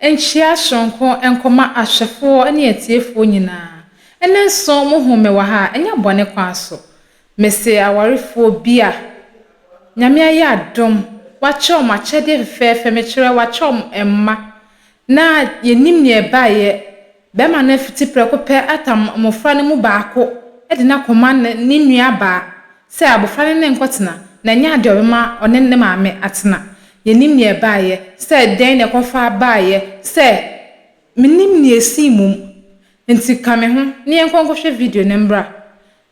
Nkyia soronko nkɔma ahwɛfoɔ ne atiefoɔ nyinaa. Ɛnnɛ nso mohu me wɔ ha a, ɛnyɛ bɔne kwan so. Mese awarefoɔ bi a Nyame ayɛ adom, wakyɛ wɔn akyɛdeɛ fɛfɛɛfɛ, mekyerɛ wakyɛ wɔn mma, na yɛnnim deɛ ɛbaeɛ, barima no afiti prɛko pɛ atam mmɔfra no mu baako de no akɔma ne nuabaa sɛ abɔfra no ne no nkɔtena, na ɛnyɛ adeɛ a ɔbɛma ɔne ne maame atena. Yɛnnim deɛ ɛbaeɛ, sɛ dɛn na ɛkɔfa baeɛ, sɛ mennim deɛ ɛsii mmom. Enti ka me ho na yɛnkɔ nkɔhwɛ video no mmra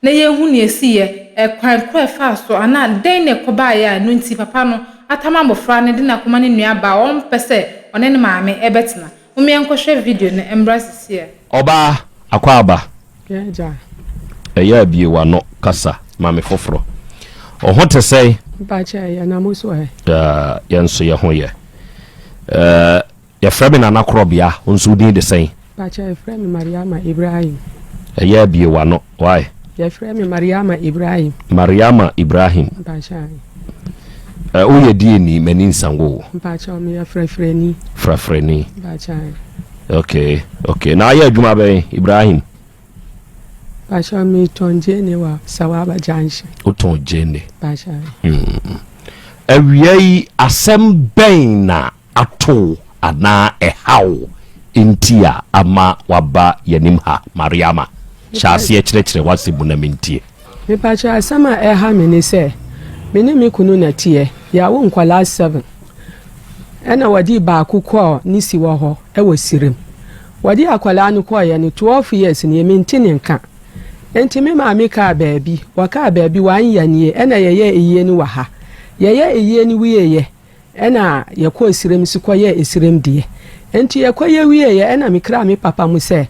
na yɛnhu nea esiiɛ, ɛkwan korɔ a ɛfaa so, anaa dɛn na ɛkɔbaeɛ a ɛno nti papa no atam abɔfra no de no akɔma ne nuabaa a ɔmpɛ sɛ ɔne ne maame bɛtena. Mom yɛnkɔhwɛ video no mmra sisiɛ. Ɔbaa, akwaaba. Yɛ agya. Ɛyɛ a bue w'ano kasa ma me foforɔ. Wo ho te sɛn? Mpakyɛ ɛyɛ na mo so ɛ? Yɛn nso yɛ ho yɛ. Yɛfrɛ me Nana Korɔbea, wo nso wo din de sɛn? Mpakyɛ yɛfrɛ me Mariama Ibrahim. Ɛyɛ a bue w'ano, why? Yɛfrɛ me Mariama Ibrahim. Mariama Ibrahim. Mpakyɛ ae. Ɛ, woyɛ deɛ ni? M'ani nsa wo o. Mpakyɛ meyɛ frɛfrɛni. Frɛfrɛni. Mpakyɛ ae. Okay, okay. Na ayɛ adwuma bɛn, Ibrahim? Mpakyɛ metɔn gyeene wɔ Sawaba Junction. Wotɔn gyeene? Mpakyɛ ae. Hmm. Awia yi, asɛm bɛn na ato wo anaa ɛhaw wo nti a ama woaba yɛn anim ha? Mariama, hyɛ aseɛ kyerɛkyerɛ w'asɛm mu na mentie. Mepakyɛw asɛm a ɛha me ne sɛ, me ne me kunu na ɛteɛ, yɛawo nkwadaa seven, ɛna wɔde baako kɔɔ ne siwɔ hɔ wɔ Sirem. Wɔde akwadaa no kɔeɛ no, 12 years nie, mente ne nka. Enti me maame kaa baabi, wɔkaa baabi, one year nie, ɛna yɛyɛɛ ayie no wɔ ha. Yɛyɛɛ ayie no wieeɛ, Ɛna yɛkɔɔ serem nso kɔyɛɛ eserem deɛ. Enti yɛkɔyɛ wieeɛ ɛna mekraa me papa mu sɛ,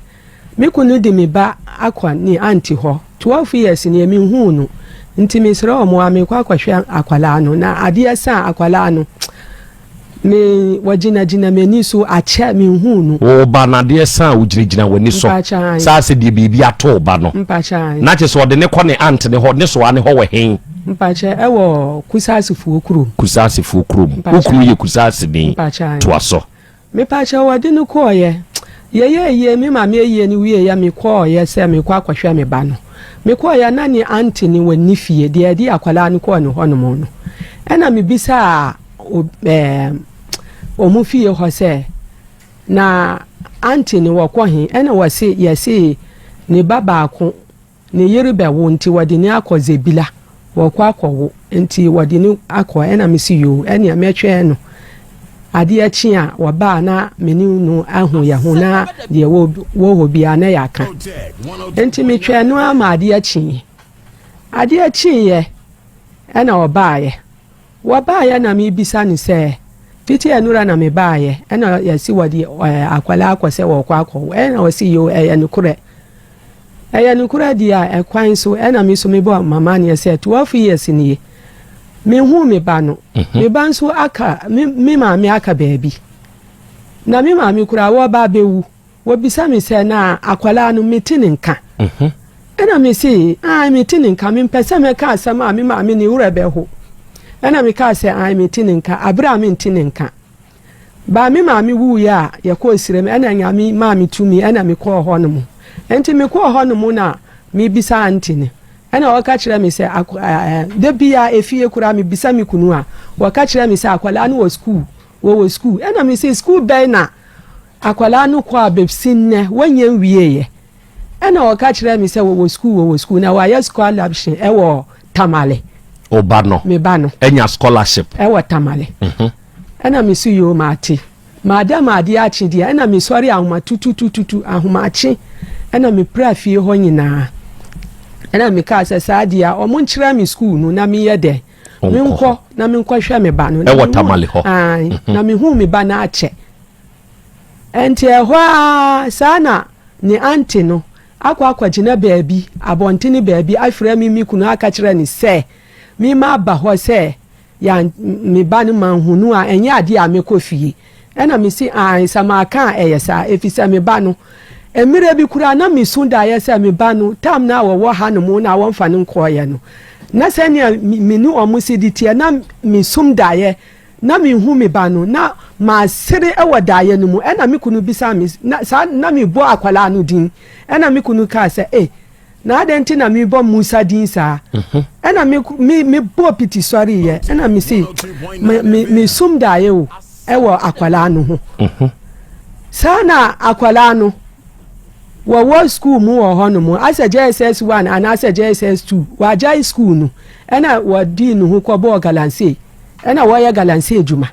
me kunu de me ba akɔ ne aunty hɔ, 12 years nie menhuu no, nti mesrɛ wɔn a merekɔ akɔhwɛ akwadaa no, na adeɛ sa a akwadaa no me wɔgyinagyina m'ani so akyɛ menhuu no. Wo ba no adeɛ sa a wogyinagyina w'ani so Mpakyɛ saa sɛ deɛ biribi ato wo ba no, Mpakyɛ ae. na kyerɛ sɛ ɔde no kɔ ne aunt no hɔ, ne soa no hɔ wɔ he? Mpakyɛ ɛwɔ Kusaasifoɔ kurom. Kusaasifoɔ kurom. Mpakyɛ. Wo kunu yɛ Kusaasini. Mpakyɛ ae. Toa so. Mepakyɛ wɔde no kɔɔeɛ. Yɛyɛɛ ayie, me maame ayie no wieeɛ mekɔɔeɛ sɛ merekɔ akɔhwɛ me ba no. Mekɔɔeɛ na ne aunty no wɔnni fie, deɛ ɛde akwadaa no kɔɔ ne hɔnom no. Ɛna mebisaa ɛɛ wɔn fie hɔ sɛ na aunty no wɔkɔ he? Ɛna wɔse yɛse ne ba baako Ne yere bɛwo nti wɔde no akɔ Zebila, wɔkɔ akɔwo nti wɔde no akɔ, ɛna me se yoo ɛneɛ mɛtwɛn no, adeɛ kye a wɔba a na me ne no ahu yɛ ho na deɛ wɔ hɔ biara na yɛaka, nti metwɛn no ara ma adeɛ kyeeɛ, adeɛ kyeeɛ ɛna ɔbaeɛ, wɔbaeɛ na mebisa no sɛ fiti ɛnora na mebaeɛ ɛna yɛse wɔde akwadaa akɔ sɛ wɔkɔ akɔwo, ɛna ɔse yoo ɛyɛ nokorɛ. Ɛyɛ nokorɛ deɛ a, ɛkwan so ɛna me nso mebɔ m'amaneɛ sɛ 12 years nie, menhuu me ba no. Me ba nso aka, me, me maame aka baabi. Na me maame koraa wɔreba abɛwu. Wɔbisa me sɛ, na akwadaa no mete ne nka? Ɛna me se, ae mete ne nka, mempɛ sɛ mɛka asɛm a me maame ne werɛ bɛho. Ɛna mekaa sɛ, ae mete ne nka, aberɛ a mente ne nka. Ba me maame wuiɛ a yɛkɔɔ serem ɛna Nyame maa me tumi ɛna me kɔɔ hɔ nom. Nti me kɔɔ hɔ nom na me bisa aunty no ɛna ɔka kyerɛ me sɛ ɛɛ da biaa efie koraa me bisa me kunu a wɔka kyerɛ me sɛ akwadaa no wɔ school wɔwɔ school ɛna me se school bɛn na akwadaa no kɔ a bɛsi nnɛ wɔnyɛ nwieɛ Ɛna ɔka kyerɛɛ me sɛ wɔwɔ sukuu, wɔwɔ sukuu, na wayɛ scholarship ɛwɔ Tamale. Wo ba no? Me ba no. Anya scholarship? Ɛwɔ Tamale. Mhm. Ɛna me so yoo mate. Mada ma adeɛ akye deɛ, ɛna me sɔre ahoma tututututu, ahomakye, ɛna me pra fie hɔ nyinaa. Ɛna me kaa sɛ saa deɛ a, ɔmo nkyerɛ me sukuu no na meyɛ dɛ. Menkɔ na menkɔhwɛ me ba no. Ɛwɔ Tamale hɔ. Ae, mhm. na mehu me ba no akyɛ. Enti ɛhɔ ara, saa na ne aunty no akɔ akɔgyina baabi, abɔntene baabi afrɛ me me kunu aka kyerɛ no sɛ me maba hɔ sɛ yan me ba no manhu no a ɛnyɛ adeɛ a mɛkɔ fie. Ɛna me se aane sɛ maka a ɛyɛ saa ɛfiri sɛ me ba no mmerɛ bi koraa na mesu daeɛ sɛ me ba no tam no a wɔwɔ ha nom na wɔmfa no nkɔeɛ no na sɛnea me ne wɔn si de teɛ na mesum daeɛ. Na menhu me ba no, na masere wɔ daeɛ no mu. Ɛna me kunu bisaa me, na saa na mebɔ akwadaa no din. Ɛna me kunu kaa sɛ, Ei, na adɛn nti na mebɔ Musa din saa? Ɛna me, me, mebɔɔ piti sɔreeɛ. Ɛna mese, me, me, mesum daeɛ o, ɛwɔ akwadaa no ho. Saa na akwadaa no, wɔwɔ sukuu mu wɔ hɔnom, asɛ JSS 1 anaasɛ JSS 2, wɔagyae sukuu no, ɛna wɔdii ne ho kɔbɔɔ galamsey. Ɛna wɔyɛ galamsey adwuma.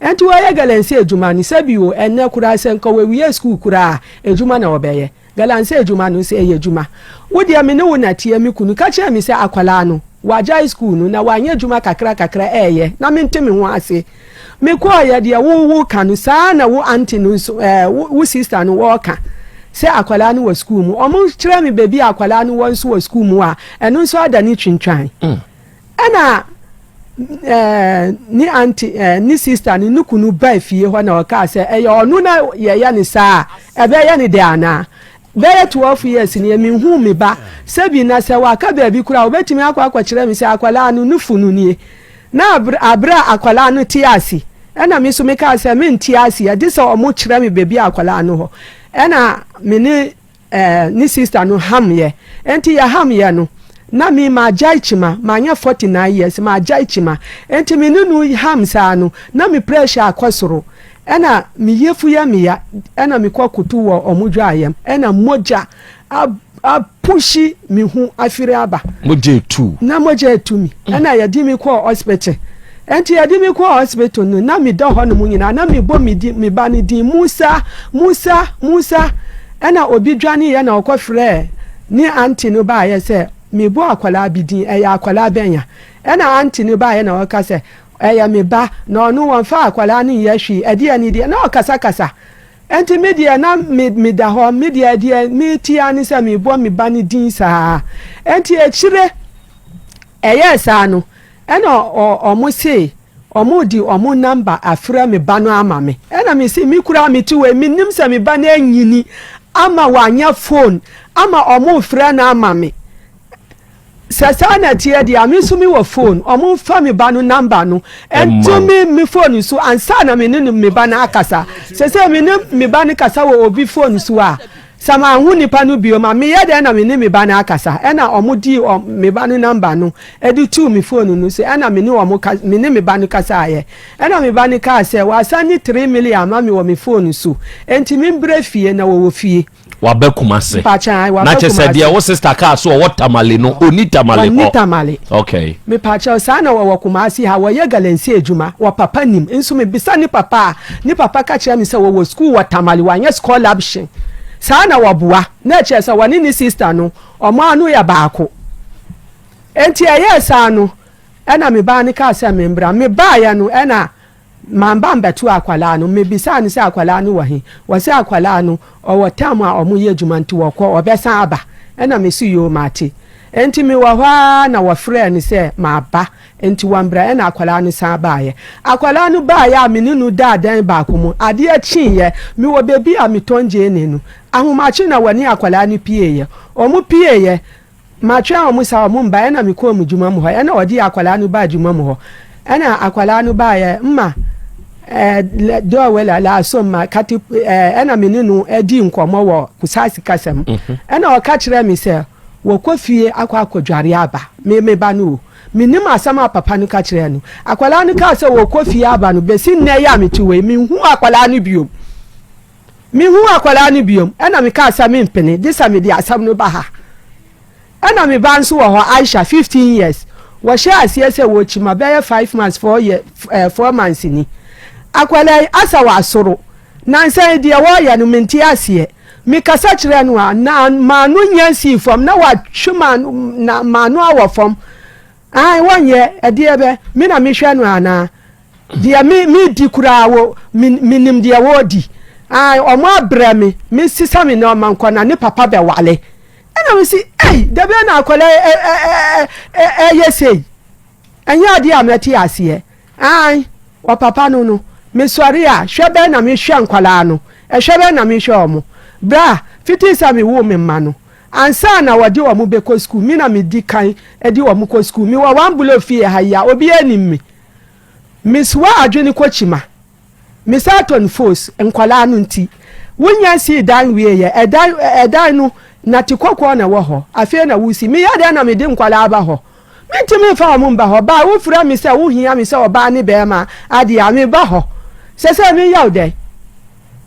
Ɛnti wɔyɛ galamsey adwuma no, sɛbi o, ɛnnɛ koraa sɛ nka wɔawie sukuu koraa a, adwuma na wɔbɛyɛ. Galamsey adwuma no nso, ɛyɛ adwuma. Wo deɛ me ne wo na teɛ, me kunu ka kyerɛɛ me sɛ akwadaa no, wagyae sukuu no na wanyɛ adwuma kakra kakra ɛɛyɛ na mente me ho ase. Mekɔɔeɛ deɛ wo woka no, saa ara na wo aunty no nso, ɛɛ, wo, wo sister no wɔɔka sɛ akwadaa no wɔ sukuu mu. Wɔkyerɛ me baabi a akwadaa no wɔ nso wɔ sukuu mu a, ɛno nso adane twintwan. Ɛna ɛɛ ne aunty ɛɛ ne sister no ne kunu baa fie hɔ na ɔkaa sɛ ɛyɛ ɔno na yɛyɛ ne saa a ɛbɛyɛ ne dɛ anaa? Bɛyɛ 12 years nie menhuu me ba sɛbi na sɛ waka baabi koraa a ɔbɛtumi akɔ akɔkyerɛ me sɛ akwadaa no ne funu nie. Na aberɛ a akwadaa no te ase ɛna me nso mekaa sɛ mente aseɛ gye sɛ ɔmo kyerɛ me baabi a akwadaa no hɔ ɛna me ne Eh, ne sister no ham yɛ. Enti yɛ ham yɛ no, na me magyae kyima, manyɛ 49 years, magyae kyima. Enti me ne no ham saa no, na me pressure akɔ soro. Ɛna me yefu yɛ me ya, ɛna me kɔ koto wɔ ɔmo dwaayɛm, ɛna mogya apushi me ho afiri aba. Mogya etu. Na mogya etu me. Ɛna yɛde me kɔɔ hospital. Enti yɛde me kɔɔ hospital no, na meda hɔnom nyinaa, na mebɔ me din, me ba no din, Musa, Musa, Musa. Ɛna obi dwaneeɛ na ɔkɔfrɛɛ ne aunty no baeɛ sɛ mebɔ akwadaa bi din, ɛyɛ akwadaa bɛn a? Ɛna aunty no baeɛ na ɔka sɛ, ɛyɛ me ba, na ɔno wɔmfa akwadaa no nyɛ hwee, ɛdeɛ ne deɛ, na ɔkasakasa. Enti me deɛ na me, meda hɔ, me deɛ deɛ mete ara ne sɛ mebɔ me ba no din saa. Enti akyire ɛyɛɛ saa no, Ɛna ɔmo se ɔmo de ɔmo number afrɛ me ba no ama me. Ɛna me se me koraa me te wei me nim sɛ me ba no anyini ama wanya phone ama ɔmo refrɛ no ama me. Sɛ saa na ɛteɛ deɛ a me nso me wɔ phone ɔmo nfa me ba no number no nto me me phone so ansa na me ne me ba no akasa. Sesei me ne me ba no kasa wɔ obi phone so a Sɛ manhu nipa no biom a, meyɛ dɛn na me ne me ba no akasa? Ɛna wɔdii wɔn, me ba no number no de too me phone no so, ɛna me ne wɔn ka, me ne me ba no kasaeɛ. Ɛna me ba no kaa sɛ, wɔasan ne 3 million ama me wɔ me phone so, enti membrɛ fie, na wɔwɔ fie. Waba Kumase. Mpakyɛ, ae, Na waba kyerɛ sɛ deɛ Kumase. wo sister kaa so ɔwɔ Tamale no, ɔnni Tamale Wɔnni hɔ. Tamale. Okay. Mepakyɛw, saa na wɔwɔ Kumasi ha, wɔyɛ galamsey adwuma, wɔ papa nim, nso mebisa ne papa a, ne papa ka kyerɛ me sɛ wɔwɔ sukuu wɔ Tamale, wanyɛ scholarship, saa na wɔboa, na ɛkyerɛ sɛ wɔne ne sister no, wɔn ano yɛ baako. Enti ɛyɛɛ saa no, ɛna me baa no kaa sɛ membra, mebaeɛ no ɛna mamba ambɛto akwadaa no, mebisaa no sɛ akwadaa no wɔ he, wɔse akwadaa no ɔwɔ tam a wɔyɛ adwuma nti wɔkɔ, ɔbɛsan aba, ɛna mese yoo mate. Enti mewɔ hɔ ara na wɔfrɛɛ no sɛ maba, enti wɔmmra. Ɛnna akwadaa no san baeɛ. Akwadaa no baeɛ a me ne no daa dan baako mu. Adeɛ kyeeɛ, mewɔ baabi a metɔn gyeene no. Ahomakye na wɔne akwadaa no pieeɛ. Wɔpieeɛ, matwɛn wɔn saa wɔmma, ɛnna mekɔɔ me dwuma mu hɔ. Ɛnna wɔde akwadaa no baa dwuma mu hɔ. Ɛnna akwadaa no baeɛ, mma ɛɛ dɔɔ laaso mma kati ɛɛ ɛnna me ne no dii nkɔmmɔ wɔ Kusaasi kasa mu. Ɛnna ɔka kyerɛɛ me sɛ, Wɔkɔ fie akɔ akɔdware aba. Me me ba no o. Mennim asɛm a papa no ka kyerɛɛ no. Akwadaa no kaa sɛ wɔkɔ fie aba no, bɛsi nnɛ yi a mete wei, menhuu akwadaa no biom. Menhuu akwadaa no biom. Ɛna mekaa sɛ mempene, gye sɛ mede asɛm no ba ha. Ɛna me ba nso wɔ hɔ, Aisha, 15 years. Wɔhyɛɛ aseɛ sɛ wɔkyi ma bɛyɛ 5 months, 4 year, 4 months ni. Akwadaa yi, asa wasoro. Nansa yi deɛ wɔreyɛ no, mente aseɛ. Mekasa kyerɛɛ no a, na m'ano nya nsii fam, na watwe m'ano, na m'ano awɔ fam. Ae, wɔnyɛ, ɛdeɛ bɛ, me na mehwɛ no anaa? Deɛ me, medi koraa, wɔ, me, menim deɛ wɔredi. Ae, ɔmo abrɛ me, mesesa me nneɛma nkɔ na ne papa bɛwale. Ɛna mese, ei, dabɛn na akwadaa yi ɛ, ɛ, ɛ, ɛ, ɛyɛ sei? Ɛnyɛ adeɛ a mɛte aseɛ. Ae, ɔpapa no no, mesɔre a, hwɛ bɛn na mehwɛ nkwadaa no, ɛhwɛ bɛn na mehwɛ wɔn. Bra, fiti sɛ mewoo me mma no, ansa na wɔde wɔn bɛkɔ sukuu, me na medi kan de wɔn kɔ sukuu. Mewɔ one blow fie ha yi a, obiara nim me. Mesoa adwene kɔ kyima. Mesan tɔ no fos, nkwadaa no nti. Wonya sii dan wieeɛ, ɛdan, ɛdan no, nate kɔkɔɔ na ɛwɔ hɔ. Afei na wosi. Meyɛ dɛn na mede nkwadaa aba hɔ? Mentumi mfa wɔn mba hɔ. Baa wofrɛ me sɛ wohia me sɛ ɔbaa ne barima adeɛ a, meba hɔ. Sɛ sɛ meyɛ wo dɛn?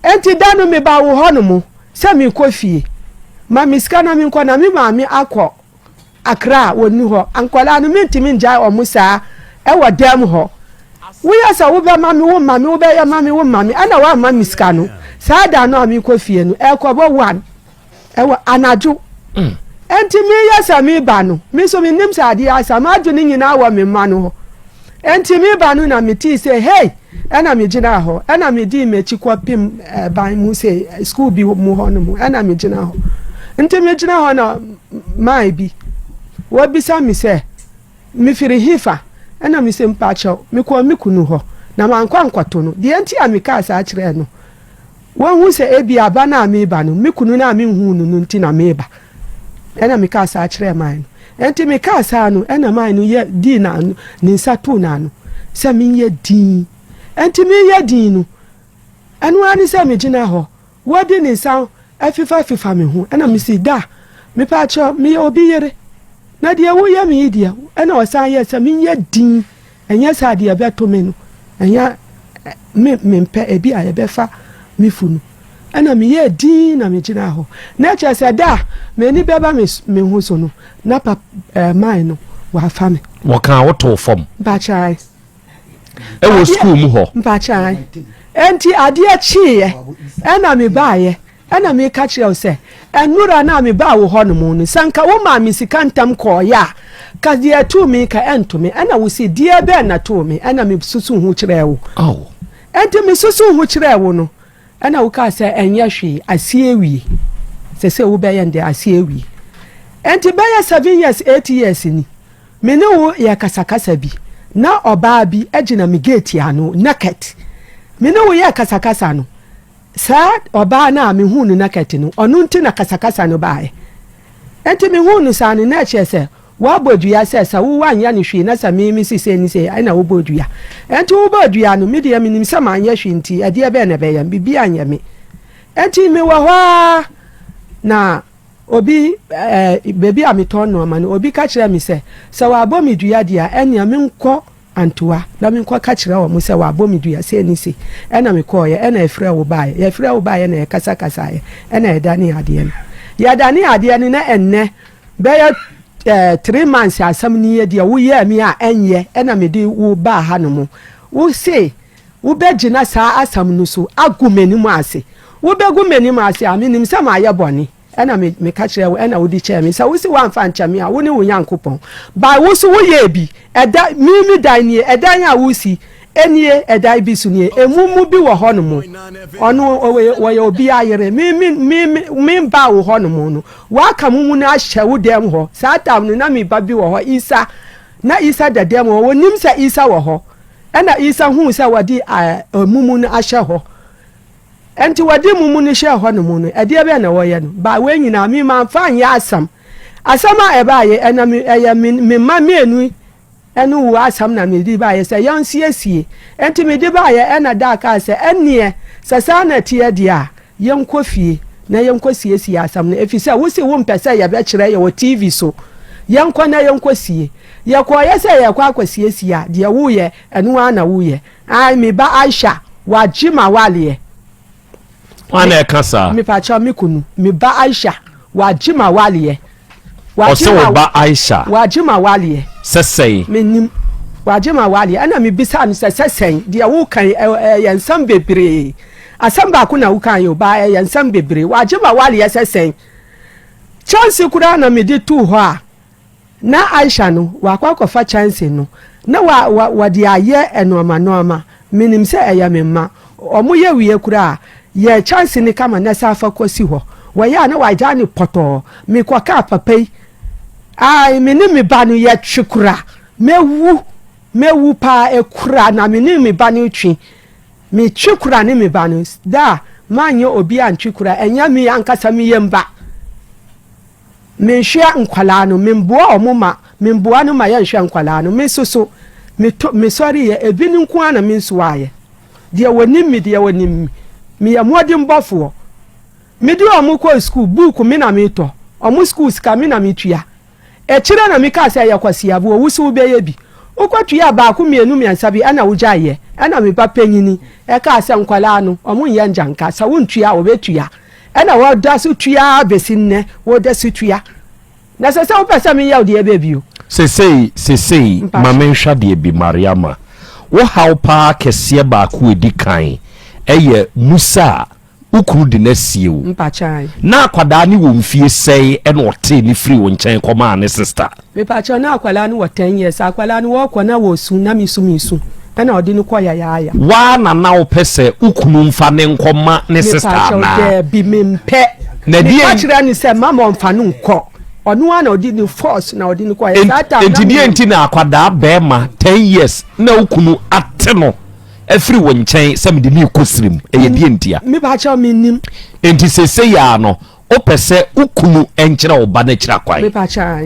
Enti da no mebaa wo hɔnom sɛ merekɔ fie. Ma me sika na menkɔ na me maame akɔ Accra a wɔnni hɔ. Nkwadaa no mentumi ngyae wɔn saa wɔ dan mu hɔ. Woyɛ sɛ wobɛma me, womma me, wobɛyɛ ma me, womma me, ɛna woamma me sika no. Saa da no a merekɔ fie no, ɛrekɔbɔ one ɛwɔ anadwo. Enti meyɛ sɛ meba no, me nso mennim sɛ adeɛ asa, m'adwene nyinaa wɔ me mma no hɔ. Enti mereba no na metee sɛ, Hei! Ɛnna megyinaa hɔ. Ɛnna medii m'akyi kɔpem ban mu sɛ sukuu bi mu hɔ nom. Ɛnna megyina hɔ. Nti megyina hɔ na mae bi, wɔbisa me sɛ, mefiri hefa? Ɛnna mese, Mpakyɛw, mekɔɔ me kunu hɔ, na mankɔ ankɔto no. Deɛ nti a mekaa saa kyerɛɛ no, Wɔahu sɛ ebia ba no a mereba no, me kunu no a minhuu no no nti na mereba. Ɛnna mekaa saa kyerɛɛ man no. Enti mekaa saa no, ɛnna man no yɛ dii n'ano, ne nsa too n'ano sɛ menyɛ dinn. Enti mereyɛ dinn no, ɛno ara ne sɛ megyina hɔ, wɔde ne nsa fefafefa me ho. Ɛnna mise, Da, mepa kyɛw, meyɛ obi yere, na deɛ woyɛ me yi deɛ, ɛnna ɔsan yɛɛ sɛ menyɛ dinn. Ɛnyɛ saa deɛ ɛbɛto me no, ɛnyɛ me mempɛ, ebi a ɛbɛfa me funu. Ɛna meyɛɛ dinn na megyinaa hɔ. Na kyerɛ sɛ da a m'ani bɛba me me ho so no, na pap ɛɛ man no wafa me. Wɔkaa wo too fam. Mpakyɛw. Ɛwɔ sukuu mu hɔ. Mpakyɛw. Enti adeɛ kyeeɛ ɛna mebaeɛ. Ɛnna meka kyerɛɛ wo sɛ, 'Nnora no a mebaa wo hɔnom no, sɛ anka womaa me sika ntɛm kɔeɛ a, ka deɛ ɛtoo me yi ka ɛnto me. Ɛnna wose, 'Deɛ bɛn na ɛtoo me? Ɛnna mesusuu ho kyerɛɛ wo. Enti mesusuu ho kyerɛɛ wo no, ɛnna wokaa sɛ, 'Ɛnyɛ hwee, aseɛ awie. Seesei wobɛyɛ no dɛn? Aseɛ awie. Enti bɛyɛ 7 years, 8 years ni, me ne wo yɛ kasakasa bi, na ɔbaa bi gyina me gate ano, naked. Me ne wo yɛɛ kasakasa no, Saa ɔbaa no a mehuu no naked no, ɔno nti na kasakasa no baeɛ. Enti mehuu no saa no, na ɛkyerɛ sɛ wabɔ dua sɛ sɛ wo woanyɛ no hwee na sɛ me mese sei ne sei a, ɛna wobɔɔ dua. Enti wobɔɔ dua no, me deɛ menim sɛ manyɛ hwee nti ɛdeɛ bɛn na ɛbɛyɛ me? Biribiara nyɛ me. Enti mewɔ hɔ ara na obi, ɛɛ, baabi a metɔn nnoɔma no, obi ka kyerɛɛ me sɛ, sɛ wabɔ me dua deɛ a, ɛnneɛ menkɔ Antoa, na menkɔka kyerɛ wɔn sɛ wɔabɔ me dua sei ne sei. Ɛnna mekɔeɛ, ɛnna yɛfrɛɛ wo baeɛ. Yɛfrɛɛ wo baeɛ na yɛkasakasaeɛ, ɛnna yɛdanee adeɛ no. Yɛdanee adeɛ no na ɛnnɛ bɛyɛ eh, 3 months asɛm nie, deɛ woyɛɛ me a ɛnyɛ, ɛnna mede wo baa hanom. Wose wobɛgyina saa asɛm no so agu m'anim ase. Wobɛgu m'anim ase a, menim sɛ mayɛ bɔne. Ɛna me meka kyerɛɛ wo, ɛna wode kyɛɛ me. Sɛ wose woamfa ankyɛ me a, wo ne wo Nyankopɔn. By wo nso woyɛɛ bi. Ɛda, me me dan nie, ɛdan a woresi nie, ɛdan bi so nie. Emu mu bi wɔ hɔnom. Ɔno, ɔyɛ, ɔyɛ obiara yere. Me, me, me, me, me baa wo hɔnom no, woaka mo mu no ahyɛ wo dan mu hɔ. Saa tam no, na me ba bi wɔ hɔ, Isa. Na Isa da dan mu hɔ. Wɔnnim sɛ Isa wɔ hɔ. Ɛna Isa huu sɛ wɔde, ɛɛ, mumu no ahyɛ hɔ. Enti wɔde mumu no hyɛɛ hɔ nom no, ɛdeɛ bɛn na wɔyɛ no? Baa wei nyinaa, me mamfa anyɛ asɛm. Asɛm a ɛbaeɛ, ɛna me, ɛyɛ me, me mma mmienu yi ne wo asɛm na mede baeɛ sɛ yɛnsiesie. Enti mede baeɛ, ɛna Daa kaa sɛ, ɛnneɛ, sɛ saa na ɛteɛ deɛ a, yɛnkɔ fie na yɛnkɔsiesie asɛm no, ɛfiri sɛ wose wompɛ sɛ yɛbɛkyerɛ yɛ wɔ TV so. Yɛnkɔ na yɛnkɔsie. Yɛkɔeɛ sɛ yɛrekɔ akɔsiesie a, deɛ woyɛ, ɛno ara na woyɛ. Ae me ba Aisha wagye m'awaleɛ. Hwan na ɛka saa? Mepakyɛw me kunu, me ba Aisha wagye m'awaleɛ. Ɔse wo ba Aisha. Wagye m'awaleɛ. Sɛ sɛn? Mennim. Wagye m'awaleɛ. Ɛna mebisaa no sɛ, sɛ sɛn? Deɛ woka yi ɛyɛ nsɛm bebree. Asɛm baako na woka yi o, ba ɛyɛ nsɛm bebree. Wagye m'awaleɛ sɛ sɛn? Kyɛnse koraa na mede too hɔ a. Ná Aisha no, wakɔ akɔfa kyɛnse no na wa, wa, wɔde ayɛ nnoɔma nnoɔma. Menim sɛ ɛyɛ me mma. Wɔyɛ wie koraa a, yɛ kyɛnse no kama na san fa kɔsi hɔ. Wɔyɛ a na wagyae no pɔtɔɔ. Mekɔkaa papa yi, ae, me ne me ba no yɛtwe kora. Mɛwu, mɛwu paa, ɛkura na me ne me ba no retwe. Metwe kora ne me ba no. Da a manyɛ obi antwe kora, ɛnyɛ me ankasa me yam ba. Menhwɛ nkwadaa no, memboa wɔn ma, memboa no ma yɛnhwɛ nkwadaa no. Me nso so, Meto, mesɔreeɛ, ebi no nko ara na mensoaeɛ. Deɛ wɔnim me deɛ wɔnim me. Meyɛ mmɔdenbɔfoɔ. Mede wɔn kɔɔ sukuu, buuku me na metɔ, wɔn sukuu sika me na metua. Akyire na mekaa sɛ ɛyɛ kwasiaboɔ, wo so wobɛyɛ bi. Wokɔtuaa baako mmienu mmiɛnsa bi ɛna wogyaeɛ. Ɛna me ba panyini kaa sɛ nkwadaa no wɔnyɛ ngyanka, sɛ wontua a wɔbɛtua. Ɛna wɔda so tua ara bɛsi nnɛ, wɔda so tua. Na ɛsɛ sɛ wopɛ sɛ meyɛ wo deɛ bɛ bio. Sesei, sesei, ma menhwɛ adeɛ bi, Mariama. Wo haw paa kɛseɛ baako a ɛdi kan yɛ Musa a wo kunu de no asie wo. Mpakyɛw. Na akwadaa no wɔ mfie sɛn na ɔtee no firii wo nkyɛn kɔmaa ne sista? Mepakyɛw, na akwadaa no wɔ ten years. Akwadaa no wɔɔkɔ na wɔɔsu na me nso meesu ɛna ɔde no kɔ yayaaya. Woaa na na wopɛ sɛ wo kunu mfa no nkɔma ne sista Mepakyɛw, anaa? daabi mempɛ. Na Meka deɛn. kyerɛɛ no sɛ mama ɔmfa no nkɔ. Ɔno ara na ɔde no force na ɔde no kɔeɛ. Saa time Enti na deɛn menim. nti na akwadaa barima ten years na wo kunu ate no afiri wo nkyɛn sɛ mede no rekɔ sirim? Ɛyɛ deɛn ntia? Mepakyɛw, mennim. Enti seesei ara no Wopɛ sɛ wo kunu nkyerɛ wo ba no akyiri akwan?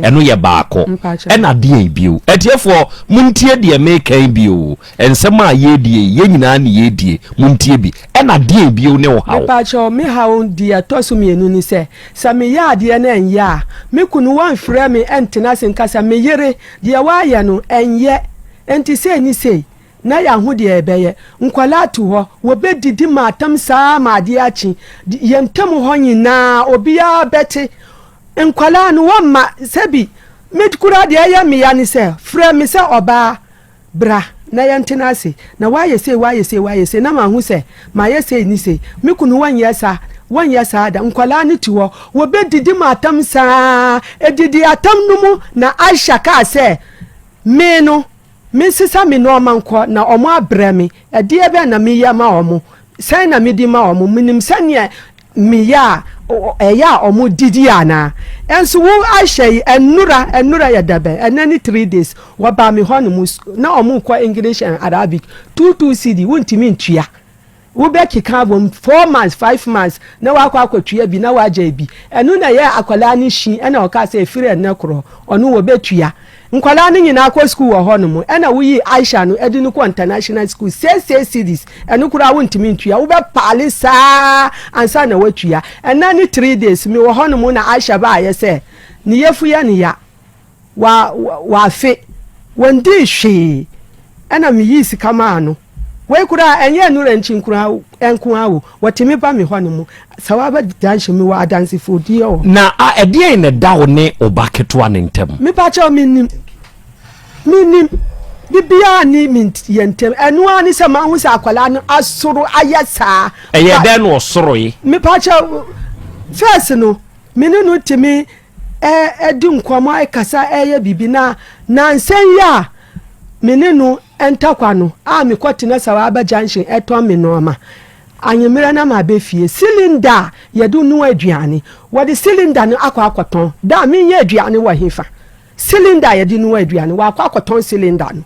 Ɛno yɛ baako. Ɛna deɛn bio? Atiefoɔ, montie deɛ mereka yi bio. Nsɛm a yɛredie yi, yɛn nyinaa ne yɛredie. Montie bi. Ɛna deɛn bio ne wo haw? Mepakyɛw, me haw deɛ ɛtɔ so mmienu ne sɛ, sɛ meyɛ adeɛ na ɛnyɛ a, me kunu wɔmfrɛ me ntena ase nka sɛ, me yere, deɛ woayɛ no, ɛnyɛ, enti sei ne sei. Na yɛahu deɛ yɛbɛyɛ. Nkwadaa te hɔ, wɔbɛdidi ma atam saa ara ma adeɛ akye. Yɛn ntam hɔ nyinaa, obiara bɛte. Nkwadaa no, wɔmma, sɛbi, me koraa deɛ ɛyɛ me ya ne sɛ, frɛ me sɛ ɔbaa, bra na yɛntena ase. Na woayɛ sei, woayɛ sei, woayɛ sei, na mahu sɛ mayɛ sei ne sei. Me kunu wɔnyɛ saa, wɔnyɛ saa da. Nkwadaa no te hɔ, wɔbɛdidi ma atam saa ara. Ɛdidi atam no mu na Aisha kaa sɛ, me no, Mensesa me nnoɔma nkɔ na wɔn abrɛ me, ɛdeɛ bɛn na meyɛ ma wɔn? Sɛn na medi ma wɔn? Menim sɛdeɛ meyɛ a ɛyɛ a wɔn didi anaa? Ɛnso wo Aisha yi, ɛnora, ɛnora yɛ da bɛn? Ɛnɛ ne 3 days, wɔbaa me hɔ nom, na wɔn rekɔ English and Arabic, 2 2 cedi, wontumi ntua. Wobɛkeka abom four months, five months na woakɔ akɔtua bi na woagyae bi. Ɛno na ɛyɛɛ akwadaa no hyi ɛna ɔkaa sɛ ɛfiri ɛnnɛ korɔ ɔno wɔbɛtua. Nkwadaa no nyinaa kɔ sukuu wɔ hɔnom ɛna woyii Aisha no de no kɔɔ international school six six cedis ɛno koraa wontumi ntua wobɛpaale saa ansa na woatua. Ɛnnɛ ne three days mewɔ hɔnom na Aisha baeɛ sɛ ne yafunu yɛ no ya. Wa, wafe. Wɔndii hwee. Ɛna meyii sika maa no. Wei koraa, ɛnyɛ nnora nkyi nkoraa, nko ara o. Wɔtumi ba me hɔ nom. Sɛ waba junction, mewɔ adansefodie wɔ hɔ. Na a, ɛdeɛn na ɛda wo ne wo ba ketewa no ntam? Mepakyɛw, mennim. Mennim. Biribiara nni me, yɛn ntam. Ɛno ara ne sɛ mahu sɛ akwadaa no asoro ayɛ saa. Ɛyɛɛ dɛn na ɔsoroe? Mepakyɛw, first no, me ne no tumi redi nkɔmmɔ, rekasa, reyɛ biribi. Na nnansa yi a me ne no ntakwa no a mekɔtena Sawaba Junction tɔn me nneɛma, anwummerɛ na maba fie, cylinder a yɛde noa aduane, wɔde cylinder no akɔ akɔtɔn. Da a menyɛ aduane wɔ hefa? Cylinder a yɛde noa aduane, wɔakɔ akɔtɔn cylinder no.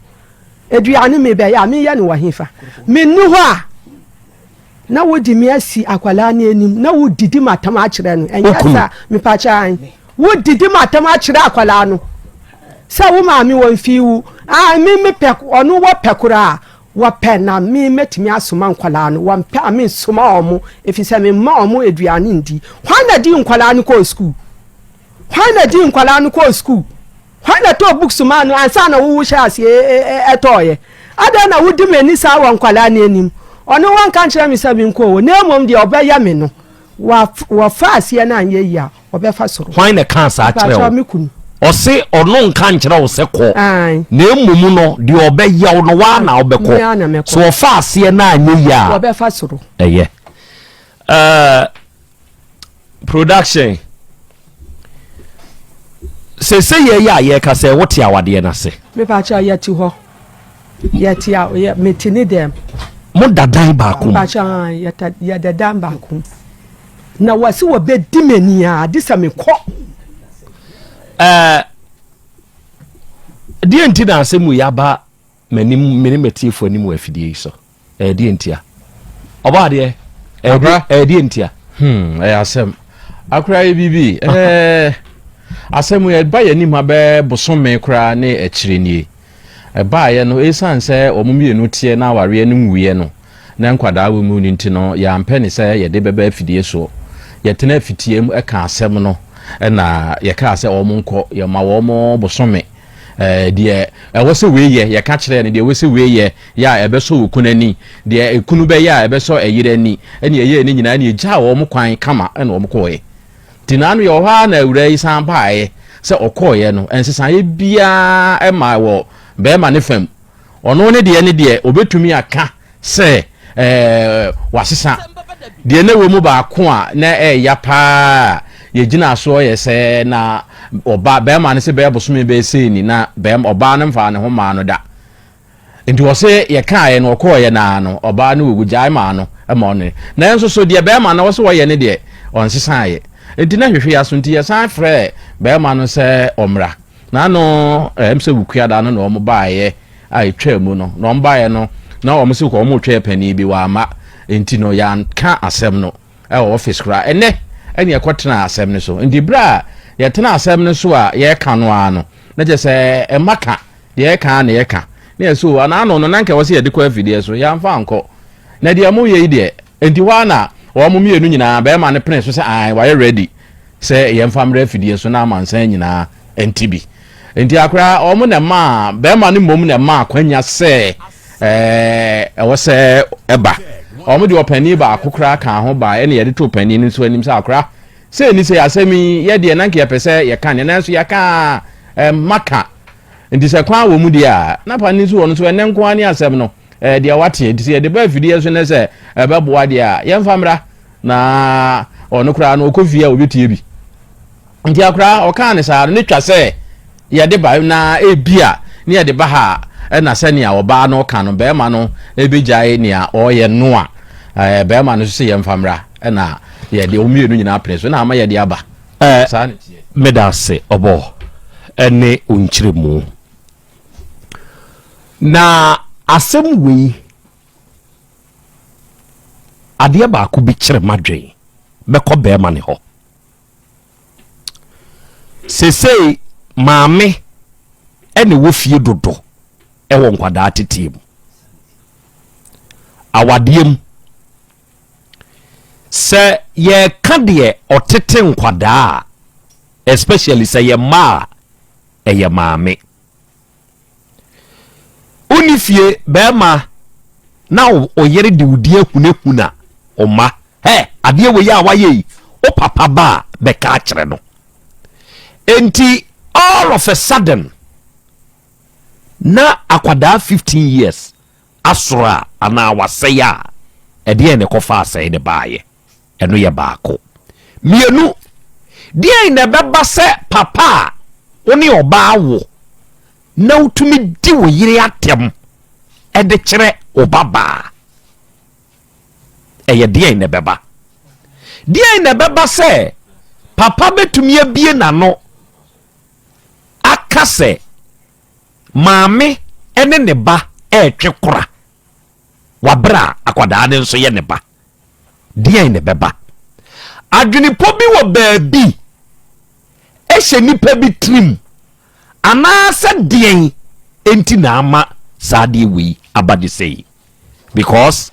Aduane mebɛyɛ a, meyɛ no wɔ hefa? Menni hɔ a. Na wode me asi akwadaa no anim na wodidi m'atam akyerɛ no. Ɛnyɛ saa, mepakyɛ an. Wodidi m'atam akyerɛ akwadaa no sɛ wo maame wɔ mfii wo. Ah, me mepɛ, ɔno wɔpɛ koraa. Wɔpɛ na me mɛtumi asoma nkwadaa no. Wɔmpɛ a mensoma wɔn, ɛfiri sɛ memma wɔn aduane ndi. Hwan na di nkwadaa no kɔɔ sukuu? Hwan na di nkwadaa no kɔɔ sukuu? Hwan na ɛtɔɔ books maa no ansa na wo hyɛɛ aseɛ ɛtɔɔeɛ? Adɛn na wodi m'ani saa wɔ nkwadaa no anim? Ɔno wanka nkyerɛ me sɛ menkɔ o, na mmom deɛ ɔbɛyɛ me no, wɔfa aseɛ no anyɛ yie a, ɔbɛfa soro. Hwan na ɛkaa saa kyerɛɛ wo? Mpakyɛw, me kunu. Ɔse ɔno nka nkyerɛ wo sɛ kɔ, na mmom no deɛ ɔbɛyɛ wo no, woa na wobɛkɔ. Me ara na mɛkɔ. So ɔfa aseɛ no anyɛ yie a, Wɔbɛfa soro. ɛyɛ. Ɛɛ. Production. Sese yɛ yɛ a yɛka sɛ wote awadeɛ no ase. Mepakyɛ yɛte hɔ. Yɛte a yɛ mete ne dɛm. Mo da dan baako mu. Mepakyɛ yɛta yɛda dan baako mu. Na wɔsi wɔbɛdi m'ani a de sɛ mekɔ. Ɛɛ deɛ nti na asɛm yi aba M'anim, me ne m'atiefo anim wɔ afidie yi so. Ɛyɛ deɛ ntia? Ɔbɔ adeɛ, ɛyɛ deɛ ntia? Hmm, ɛyɛ asɛm. Akora yɛ biribi. Ɛɛ, asɛm yɛ ba yɛn anim ha bɛɛ bosome koraa ne akyire nie. Ɛbaeɛ no, ɛsiane sɛ wɔn mmienu teɛ na awareɛ no nwuiɛ no, na nkwadaa wɔ mu no nti no, yɛampɛ ne sɛ yɛde bɛba afidie soɔ. Yɛtena afitie mu ka asɛm no, ɛna yɛkaa sɛ wɔn nkɔ, yɛma wɔn bosome. Ɛɛ, deɛ ɛwɔ sɛ wei yɛ, yɛka kyerɛɛ no, deɛ ɛwɔ sɛ wei yɛ, yɛ a ɛbɛsɔ okunu ani, deɛ ekunu bɛyɛ a ɛbɛsɔ ɛyere ani, ɛna yɛyɛɛ ne nyinaa, ɛna yɛgyaa wɔn kwan kama ɛna wɔn kɔɔɛ. Nti naano yɛwɔ hɔ ara na awuraa yi san baeɛ sɛ ɔkɔɔeɛ no, nsesaeɛ biara mmaa wɔ barima no fam. Ɔno ne deɛ ne deɛ ɔbɛtumi aka sɛ ɛɛ wasesa. Deɛ na ɛwɔ mu baako a na ɛɛya paa a yɛgyina soɔ yɛ sɛ na ɔba barima no sɛ bɛyɛ bosome bɛyɛ sei ni na bɛrima ɔbaa no mfaa ne ho maa no da. Nti ɔse yɛkaeɛ no ɔkɔɔeɛ no ara no ɔbaa no wuwu gyae maa no ma ɔne. Nanso so deɛ bɛrima no ɔse ɔyɛ no deɛ ɔnsesaeɛ. Nti na hwehwe aso nti yɛsan frɛɛ bɛrima no sɛ ɔmmra. N'ano ɛm sɛ Wukuada no na wɔn baeɛ a ɛtwaa mu no na wɔn baeɛ no na wɔn se wɔn retwɛn panin bi wamma nti no yɛanka asɛm no ɛwɔ office koraa. Ɛnɛ ɛne yɛkɔtenaa asɛm no so. Nti berɛ a yɛtena asɛm no so a yɛreka no ara no na kyerɛ sɛ ɛma ka Deɛ yɛka ara na yɛka. Na yɛse o, anaa ano no na anka ɛwɔ sɛ yɛde kɔ afidie so, yɛamfa ankɔ. Na deɛ moyɛ yi deɛ, enti hɔ ara na wɔn mmienu nyinaa, barima no pene so sɛ ae, wayɛ ready sɛ yɛmfa mmra afidie so na amansan nyinaa nte bi. Enti akora, wɔn na ɛmaa, barima no mmom na ɛmaa akwanya sɛ ɛɛ, ɛwɔ sɛ ɛba. Wɔn de ɔpanin baako koraa kaa ho baa, ɛna yɛde too panin no nso anim sɛ akora, sɛ ɛni sɛ asɛm yi, yɛ deɛ na anka yɛpɛ sɛ yɛka neɛ, nanso yɛaka a, ɛmma ka. Nti sɛ kwan wɔ mu deɛ a, na pa no nso wɔ no so, ɛnnɛ nko ara ne asɛm no, ɛɛ deɛ wateɛ. Nti sɛ yɛde ba afidie so ne sɛ ɛbɛboa deɛ a, yɛmfa mmra na ɔno koraa no ɔkɔ fie a ɔbɛtie bi. Nti akoraa ɔkaa ne saa no, ne twa sɛ yɛde ba na ebi a ne yɛde ba ha a, ɛna sɛnea ɔbaa no ka no, bɛrima no ɛbɛgyae nea ɔreyɛ no a, ɛɛ bɛrima no nso sɛ yɛmfa mmra, ɛna yɛde wɔn mmienu nyinaa pene so na ama yɛde aba. Eh, Saa na ɛteɛ. meda ase ɔbɔ ɛne wo nkyerɛmu. Na asɛm wei, adeɛ baako bi kyerɛ m'adwen, bɛkɔ bɛrima ne hɔ. Sesei maame ɛne wɔ fie dodo ɛwɔ nkwadaa teteɛ mu. Awadeɛ mu, Sɛ yɛreka deɛ ɔtete nkwadaa a, especially sɛ yɛ mma a, ɛyɛ maame. Wonni fie bɛrima na wo yere de wo di ahunahuna wo mma. Hɛ, adeɛ wei a wayɛ yi, wo papa ba a bɛka akyerɛ no. Enti all of a sudden na akwadaa 15 years asoro a anaa wasɛe a, ɛdeɛn na ɛkɔfaa asɛe no baeɛ? Ɛno yɛ baako. Mmienu, deɛn na ɛbɛba sɛ papa a wo ne ɔbaa wo na wotumi di wo yere atɛm de kyerɛ wo babaa? Ɛyɛ deɛn na ɛbɛba? Deɛn na ɛbɛba sɛ papa bɛtumi abie n'ano aka sɛ Maame ne ne ba retwe kora wɔ berɛ a akwadaa no nso yɛ ne ba. Deɛn na ɛbɛba? Adwenepɔ bi wɔ baabi hyɛ nipa bi tirim anaasɛ deɛn nti na ama saa adeɛ wei aba de sei? Because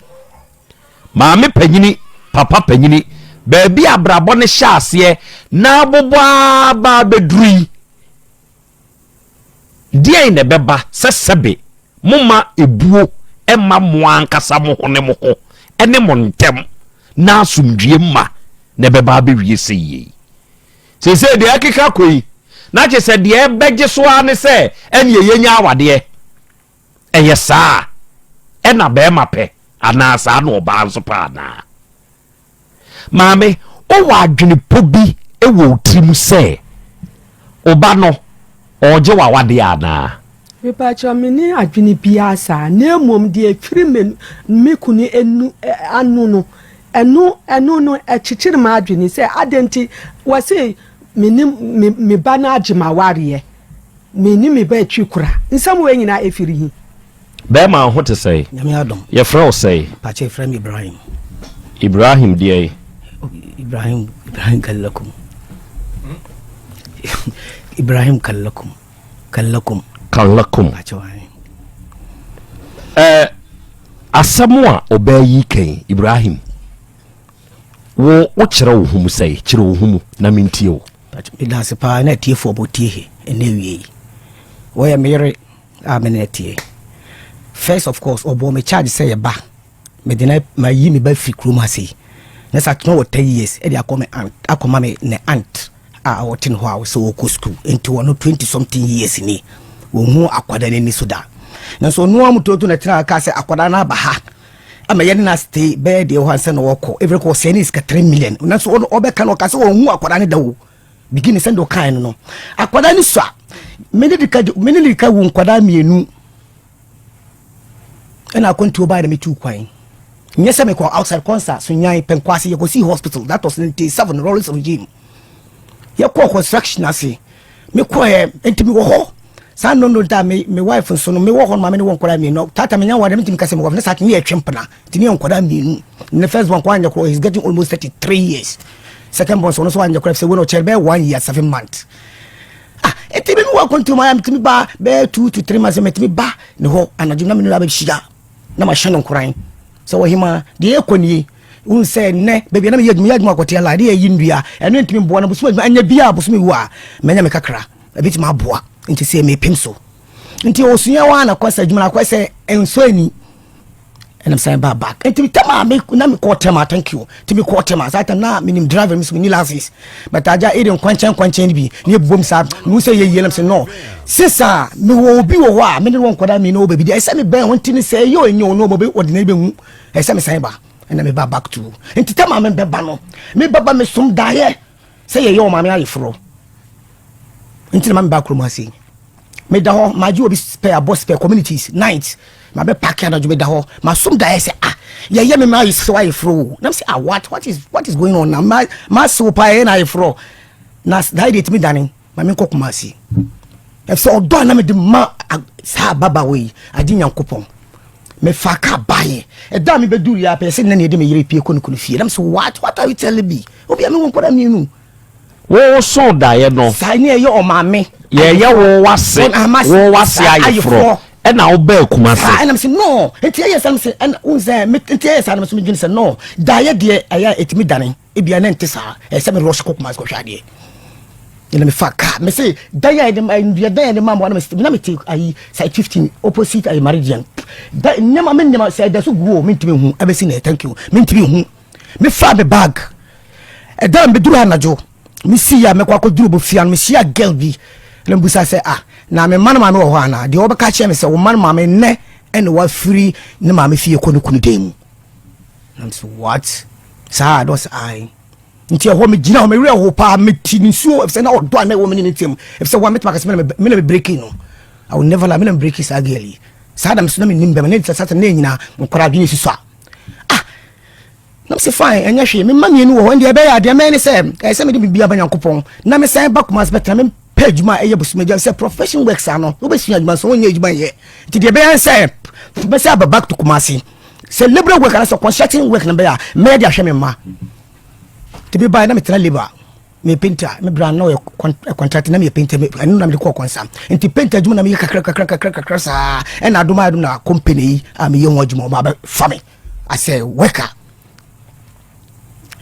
maame panyini, papa panyini, baabi abrabɔ no hyɛ aseɛ na abobɔ ara bɛduru yi, Deɛn na ɛbɛba sɛ sɛbe momma ebuo mma mo ankasa mo ho ne mo ho ne mo ntam na asomdwie mma na ɛbɛba abɛwie sɛ yie yi? Seesei deɛ ɛkeka kɔ yi, na kyerɛ sɛ deɛ ɛbɛgye so ara ne sɛ ɛneɛ yɛnya awadeɛ. Ɛyɛ saa a, ɛna bɛrima pɛ anaa saa na ɔbaa nso pɛ anaa? Maame, wowɔ adwenepɔ bi wɔ wo tirim sɛ wo ba no ɔregye w'awadeɛ anaa? Mepakyɛw, menni adwene biara saa, na mmom deɛ ɛfiri me me kunu anu ano no, ɛno ɛno no ɛkyekyere m'adwene sɛ adɛn nti wɔse me ne me me ba no agye m'awareɛ, me ne me ba atwi kora. Nsɛm wei nyinaa ɛfiri he? Bɛɛma wo ho te sɛn? Nyame adom. Yɛfrɛ wo sɛn? Pakyɛ yɛfrɛ me Ibrahim. Ibrahim deɛn? Ibrahim Ibrahim Kallakum. Ibrahim Kallakum. Kallakum. Kallakum. Pakyɛ ahe. Eh, asɛm a ɔbaa yi kan, Ibrahim, wo wokyerɛ wo ho mu sɛe, kyerɛ wo ho mu na mentie wo. Meda ase paa na atiefoɔ bɔ tie he ɛnɛ awie yi. Wɔyɛ me yere a me ne tie. First of course, ɔbɔɔ me charge sɛ yɛba. Mede na mayi me ba firi kurom ha sei. Na sɛ atena wɔ 10 years ɛde akɔ me aunt, akɔma me ne aunt a ɔte ne hɔ a sɛ ɔkɔ school. Nti ɔno 20 something years ni. Wɔnhu akwadaa no ani so da. Nanso ɔno ara mu toto na tena aka sɛ akwadaa no aba ha. Ama yɛne no stay bɛyɛ deɛ hɔ ansa na wɔkɔ. Every kɔ sɛ ne sika 3 million. Nanso ɔno ɔbɛka no ɔka sɛ ɔnhu akwadaa no da o. Beginning sɛ deɛ ɔkae no. Akwadaa no so a me ne dika me ne dika wu nkwadaa mmienu. Ɛna akwantuo baa na metu kwan. Nyɛ sɛ mekɔ outside concert so nyan Pɛnkwase yɛkɔsii hospital, that was 97 Rawlings regime. Yɛkɔɔ construction ase, mekɔɛ nti mewɔ hɔ saa no da me wife nso no mewɔ hɔ no ma me ne wɔ nkwadaa mmienu tata menya wade metumi ka sɛ mewɔ ne saa ne yɛtwe mpena nti ne yɛ nkwadaa mmienu. Ne first one kɔ anyɛ korɔ, he's getting almost 33 years. Second born so ɔno nso anyɛ korɔ sɛ wɔn ɔkyɛrɛ bɛyɛ 1 year 7 months. Ah, nti mi wɔ akwantuo mu ayɛ metumi ba bɛyɛ 2 to 3 months, metumi ba ne hɔ anadwo na me ne no abɛhyia na mahyɛ no nkoran sɛ wɔhema deɛ ɛkɔ nie. Wohu sɛ nnɛ baabi a na meyɛ adwuma, yɛ adwuma akɔtea la ɛde yɛyi nnua ɛno ntumi mboa no bosom adwuma ɛnyɛ bia bosom wu a manya me kakra ɛbɛtumi aboa. Nti sɛ mepem so nti ɔsua wa na kɔ sɛ adwuma na kɔ sɛ ɛnsɔ ani ɛnam san ba back. Nti tam a me na mekɔ tɛm a, thank you, nti mekɔ tɛm a saa tam na menim driver mi so menni license but agya ɛde nkwankyɛn nkwankyɛn no bi ne ɛbobom saa mehu sɛ yɛyie nam sɛ no sesa mewɔ obi wɔ hɔ a mene wɔ nkwadaa mmienu wɔ baabi deɛ ɛsɛ mebɛn hɔ. Nti ne sɛ ɛyɛ ɔnyɛ ɔno ɔbɛ ɔde n'ani bɛhu ɛsɛ mesan ba ɛna meba back to. Nti tam a mebɛba no mebɛba mesom daeɛ sɛ yɛyɛ ɔmaame ayeforɔ nti na ma meba kurom ase. Meda hɔ magye obi spare abɔ spare communities night ma bɛ pack anadwo meda hɔ masom daeɛ sɛ ah yɛyɛ me ma ayɛ sɛ ayeforɔ o nam sɛ ah what is going on na ma ma sew pa yɛ na ayeforɔ na daeɛ deɛ tumi dane ma menkɔ Kumasi ɛfisɛ ɔdɔ a na mede ma saa ababaawa yi agye Nyankopɔn. Mefa ka baeɛ ɛda a mebɛduru yɛ apɛ sɛ nna ne yɛde me yere pie kɔ ne kunu fie nam sɛ what are you telling me? Obi a mewɔ nkwadaa mmienu. Wo so daeɛ no saa ne ɛyɛ ɔmaame yɛyɛ wo wase wo wase ayeforɔ ɛna wobɛɛ Kumase. Saa ɛnam sɛ no nti ɛyɛ saa sɛ ɛna wohu sɛ nti ɛyɛ saa nam sɛ medwene sɛ no daeɛ deɛ ɛyɛ a ɛtumi dane ebia ne nte saa ɛsɛ me rush kɔ Kumase kɔhwɛ adeɛ ɛna mefa kaa me se dan a yɛde nnua dan a yɛde ma mmoa na mete ayi side 15 opposite ayi Meridian da nneɛma me nneɛma sɛ ɛda so gu o mentumi hu ɛbɛsi na thank you mentumi hu. Mefa me bag ɛda a mebɛduru anadwo mesi a mɛkɔ akɔduru bɔfia no mehyia girl bi na mebusa sɛ ah na me ma no maame wɔ hɔ anaa? Deɛ wɔbɛka kyerɛ me sɛ wo ma no maame nnɛ ɛna wafiri ne maame fie kɔ ne kunu dan mu na mesɛ what saa na ɔsɛ ae. Nti ɛhɔ megyina hɔ mewerɛ ho paa meti nsuo ɛfisɛ na ɔdɔ a na ɛwɔ me ne ne ntam ɛfisɛ wa mɛtumi aka sɛ me na me breaking no. I will never lie, me na me breaking saa girl yi saa da me so na menim bɛma ne sɛ sɛ ne nyinaa nkɔra adwene si so a ah na mesɛ fine ɛnyɛ hwee mema mmienu wɔ hɔ ndeɛ ɛbɛyɛ adeɛ mɛyɛ ne sɛ ɛyɛ sɛ mede biribi aba Nyankopɔn na mesan ba Kumase bɛtena mempɛ adwuma a ɛyɛ bosom adwuma sɛ profession work saa no wobɛsua adwuma so wonyɛ adwuma nyɛ nti deɛ ɛbɛyɛ sɛ mɛsɛ aba back to Kumase sɛ labour work anaasɛ construction work no bɛyɛ a mɛyɛ de ahwɛ me mma. Nti mebaeɛ na metena labour me painter me bra na ɔyɛ contract na meyɛ painter ɛno na mede kɔɔ kɔnsa nti painter adwuma na meyɛ kakra kakra kakra kakra saa ɛna adom ayɛ adom na company yi a meyɛ ho adwuma ɔma abɛfa me as a worker.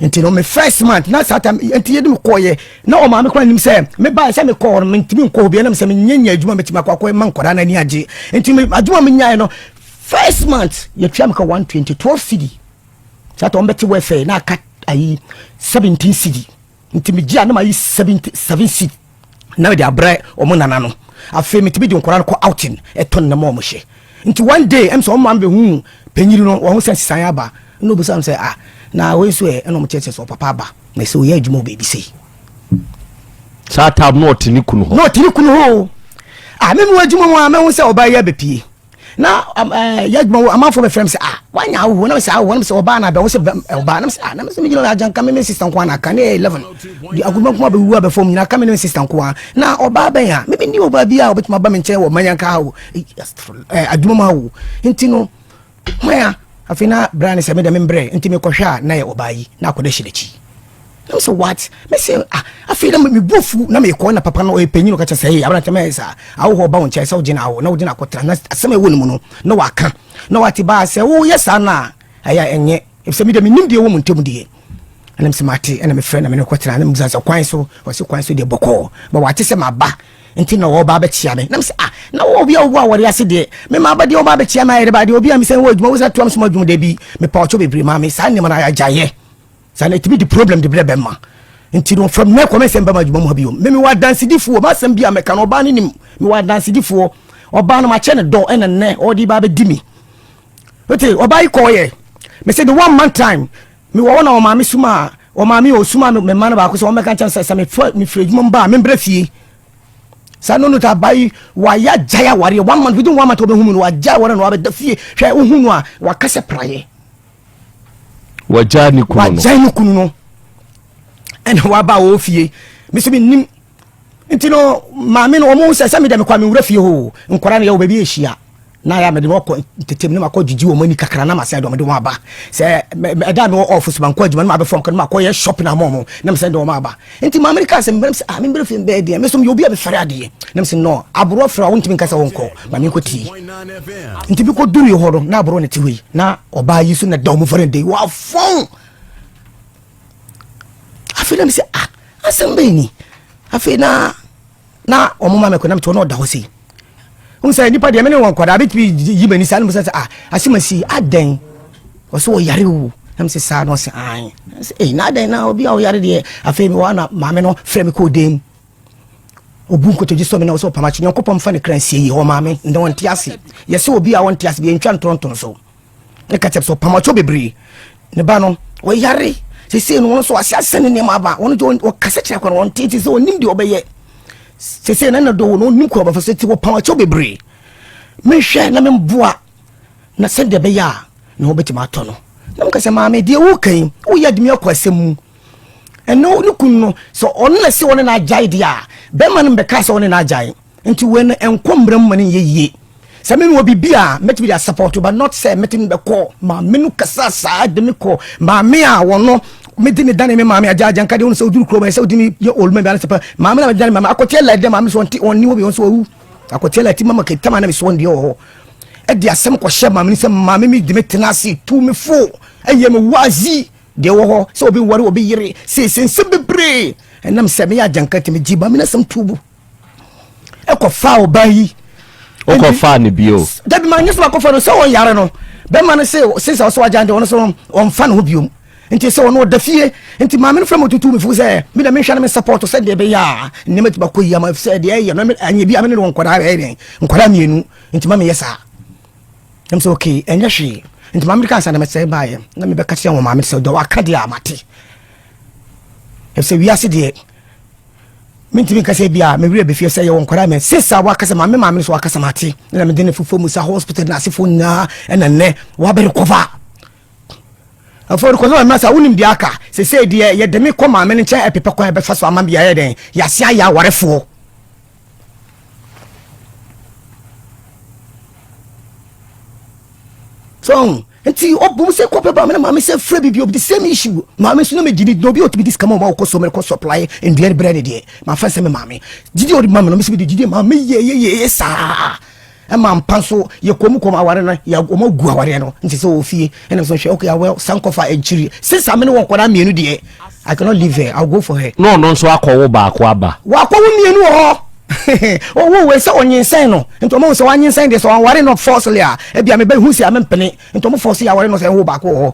Nti no me first month na saa time nti yɛde me kɔɔyɛ na ɔmaame koraa nim sɛ mebaeɛ sɛ mekɔɔ no mentumi nkɔ hɔ bia nam sɛ menyɛ adwuma mɛtumi akɔ akɔ ma nkwadaa no ani agye. Nti adwuma menyaeɛ no first month yɛtua me ka 120 12 cedi saa ta wɔmbɛte welfare na aka ayi 17 cedi nti megye a na mayi 77 cedi na mede abrɛ ɔmo nana no. Afei metumi de nkwadaa no kɔ outing ɛtɔ nnam a ɔmo hyɛ. Nti one day ɛm sɛ ɔmo maame bɛhu panyini no wɔn ho sɛ nsesan aba na obisa m sɛ ah na wei nso ɛ ɛna ɔmo kyerɛkyerɛ sɛ ɔpapa aba na sɛ ɔyɛ adwuma wɔ baabi sei. Saa tam na ɔte ne kunu hɔ na ɔte ne kunu hɔ ah mimi wɔ adwuma mu a mɛhu sɛ ɔbaa yi abɛpie na yɛ adwuma wɔ amanfoɔ bɛfrɛ m sɛ ah wanya awoɔ na sɛ awoɔ na sɛ ɔbaa na abɛwo sɛ ɔbaa na sɛ ah na sɛ megyina agyanka me me sister nko a na aka ne yɛ 11 de akoma nko abɛwu abɛfam nyina aka me ne me sister nko a na ɔbaa bɛn a meme ni ɔbaa bi a ɔbɛtumi aba me nkyɛn wɔ manyanka ha o adwuma mu ha o. Nti no hwan a afei na bra ne sɛ mede membrɛ nti mekɔhwɛ a na yɛ ɔbaa yi na akɔda hyɛ n'akyi. Na mesɛ what? Mese ah afei na me bu afu na mekɔ na papa no ɔyɛ panyin ɔka kyerɛ sɛ hey aberante mɛyɛ saa awo hɔ ɔba wo nkyɛn sɛ wogye no awo na wogye no akɔtena na asɛm a ɛwɔ ne mu no na waka na wate baa sɛ woyɛ saa no a ɛyɛ ɛnyɛ efisɛ me deɛ menim deɛ ɛwɔ mu ntam deɛ ɛna mesɛ mate ɛna mefrɛ na me ne kɔtena na mebisa sɛ kwan so ɔse kwan so deɛ bɔkɔɔ ba wate sɛ maba nti na ɔba abɛkyia me na mesɛ ah na wɔ obi a wowɔ awɔre ase deɛ me ma aba deɛ ɔba abɛkyia me ayɛrɛ ba deɛ obi a mesɛ wɔ adwuma wo sɛ toam soma adwuma da bi mepa ɔkyɛ bebree maa me saa nneɛma no agyaeɛ Saa na ɛtumi de problem de brɛ bɛma. Nti no from nɛ kɔ mɛsɛ mbɛma adwuma mu ha bio. Me mewɔ adansedifoɔ, m'asɛm bi a mɛka no ɔbaa no nim. Mewɔ adansedifoɔ. Ɔbaa no makyɛ no dɔ ɛna nnɛ ɔde ba abɛdi me. Wote ɔbaa yi kɔɔyɛ. Mese de one month time mewɔ hɔ na ɔmaame suma ɔmaame ɔsuma me mma no baako sɛ ɔmmɛka nkyɛn sɛ sɛ mefa mefiri adwuma mu ba a membrɛ fie. Saa no no ta ba yi wayɛ agyae awareɛ one month within one month ɔbɛhu mu no wagyae awareɛ na wabɛda fie hwɛ wohu no a wakasɛ praeɛ. Wagyaa ne kunu no. Wagyae ne kunu no. Ɛna waba a ɔwɔ fie. Me nso mennim. Nti no maame no wɔn sɛ sɛ me deɛ mekɔ a menwura fie hɔ o. Nkwadaa no yɛwɔ baabi yɛhyia. Na yɛ a mede wɔn kɔ ntetem na makɔ gyigyi wɔn ani kakra na masan de wɔn de wɔn aba. Sɛ ɛda a mewɔ off so mankɔ adwuma na mabɛfam kɔ na makɔyɛ shopping ama wɔn na mesan de wɔn aba. Nti maame no kaa sɛ mbrɛ sɛ ah membrɛ fie mbɛyɛ deɛ me nso meyɛ obi a mefɛre adeɛ. Na mese no aborɔ frɛ a wontumi nka sɛ wonkɔ ma menkɔ tie. Nti mekɔ duruiɛ hɔ no na aborɔ na te hɔ yi na ɔbaa yi so na da ɔmo veranda yi wafɔn. Afei na mese ah asɛm bɛn ni. Afei na na ɔmo ma mekɔ na mete hɔ na ɔda hɔ sei. Wohu sɛ nipa deɛ me ne wɔn nkwadaa bɛtumi yi m'ani saa na mesa sɛ ah asɛm asi adɛn ɔsɛ ɔyare o na mesɛ saa na ɔsɛ ae sɛ ei na adɛn na obi a ɔyare deɛ afei mewɔ na maame no frɛ me kɔɔ dan mu ɔbu nkotodwe sɔ me na ɔsɛ ɔpam akyi nyankopɔn mfa ne kra nsie yi hɔ maame ndɛ ɔnte ase yɛsɛ obi a ɔnte ase bi yɛntwa ntoronton so Ne ka kyerɛ sɛ ɔpam akyɛw bebree. Ne ba no, ɔyare. Seesei no, wɔn nso ase asɛ ne nneɛma aba. Wɔn deɛ wɔkasa kyerɛ akwa no, wɔn tete sɛ wɔnim deɛ ɔbɛyɛ. Seesei na na dɔwɔ no, ɔnim kwan ɔbɛfa so ti wɔpam akyɛw bebree. Menhwɛ na memboa na sɛdeɛ ɛbɛyɛ a ne ho bɛtumi atɔ no. Na meka sɛ, maame, deɛ woka yi, woyɛ adumi akɔ asɛm mu. Ɛno ne kunu no, sɛ ɔno na sɛ ɔne no agyae deɛ a, bɛrima no mbɛka sɛ ɔne no agyae. Nti wei no ɛnkɔ mmara mu ma no nyɛ yie. Sɛ me mewɔ biribi a mɛtumi de asapɔto but not sɛ mɛtumi bɛkɔ maame no kasa saa de me kɔ maame a wɔno mede ne dane me maame agya agya nka deɛ wɔn sɛ oduru kurom ɛsɛ odi me yɛ oluma bi anasɛ pɛ maame na mede dane maame akɔteɛ la ɛdɛ maame so ɔnte ɔnni hɔ bi wɔn so wawu akɔteɛ la ti mama ketama na me so ɔndeɛ wɔ hɔ ɛde asɛm kɔhyɛ maame no sɛ maame mi de me tena ase tu me fo ɛyɛ me wazi deɛ wɔ hɔ sɛ obi ware obi yere sese nsɛm bebree ɛnam sɛ meyɛ agyanka tumi gye maame no asɛm tubu ɛkɔfaa ɔbaa yi. Wokɔfaa no bio? Dabi ma nyɛ sɛ makɔfa no sɛ ɔyare no bɛma no sɛ sɛ ɔsɛ wagya deɛ ɔno so ɔmfa ne ho biom nti sɛ ɔno ɔda fie nti maame no frɛ me ɔtutu me fo sɛ me na menhwɛ no me support sɛ deɛ ɛbɛyɛ a nneɛma tumi akɔ yie ama sɛ deɛ ɛyɛ no anyɛ bi a me ne no wɔ nkwadaa ɛyɛ dɛn nkwadaa mmienu nti ma meyɛ saa ɛm sɛ okay ɛnyɛ hwee nti maame no kaa sɛ na mesɛ baeɛ na mebɛka kyerɛ wɔ maame sɛ deɛ waka deɛ a mate ɛsɛ wiase deɛ Mentumi nka sɛ ebia me werɛ bɛfie sɛ yɛwɔ nkwadaa mɛ since a wakasa maame maame nso wakasa mate na mede ne fufuo mu sa hospital na asefoɔ nyinaa ɛna nnɛ wabɛ recover afɔ recover maame sa wonim deɛ aka sesei deɛ yɛde me kɔ maame no nkyɛn ɛpepɛ kwan ɛbɛfa so ama bia yɛ dɛn yɛase ayɛ awarefoɔ So nti ɔbom sɛ kɔpɛ ba me na maame sɛ frɛ bibi the same issue maame nso na me gyidi na obi otumi di sika ma ɔma ɔkɔ so mɛkɔ supply nduane brɛ ne deɛ ma fa sɛ me maame gyidi ɔde ma me no me sɛ me de gyidi maame yɛ yɛ yɛ yɛ saa ɛma mpa nso yɛ kɔm kɔm aware no yɛ ɔma gu awareɛ no nti sɛ wɔ fie ɛna nso hwɛ okay awɛ sankɔfa nkyiri since ame ne wɔn kɔda mmienu deɛ I cannot leave her I will go for her. Na ɔno nso akɔwo baako aba. Wakɔwo mmienu wɔ hɔ. Ɔwoo wei sɛ ɔnyinsɛn no nti ɔmo hu sɛ wanyinsɛn deɛ sɛ wanware no forcefully a ebia mebɛ hu sɛ mempene nti ɔmo force yɛ aware no sɛ ɛwo baako wɔ hɔ.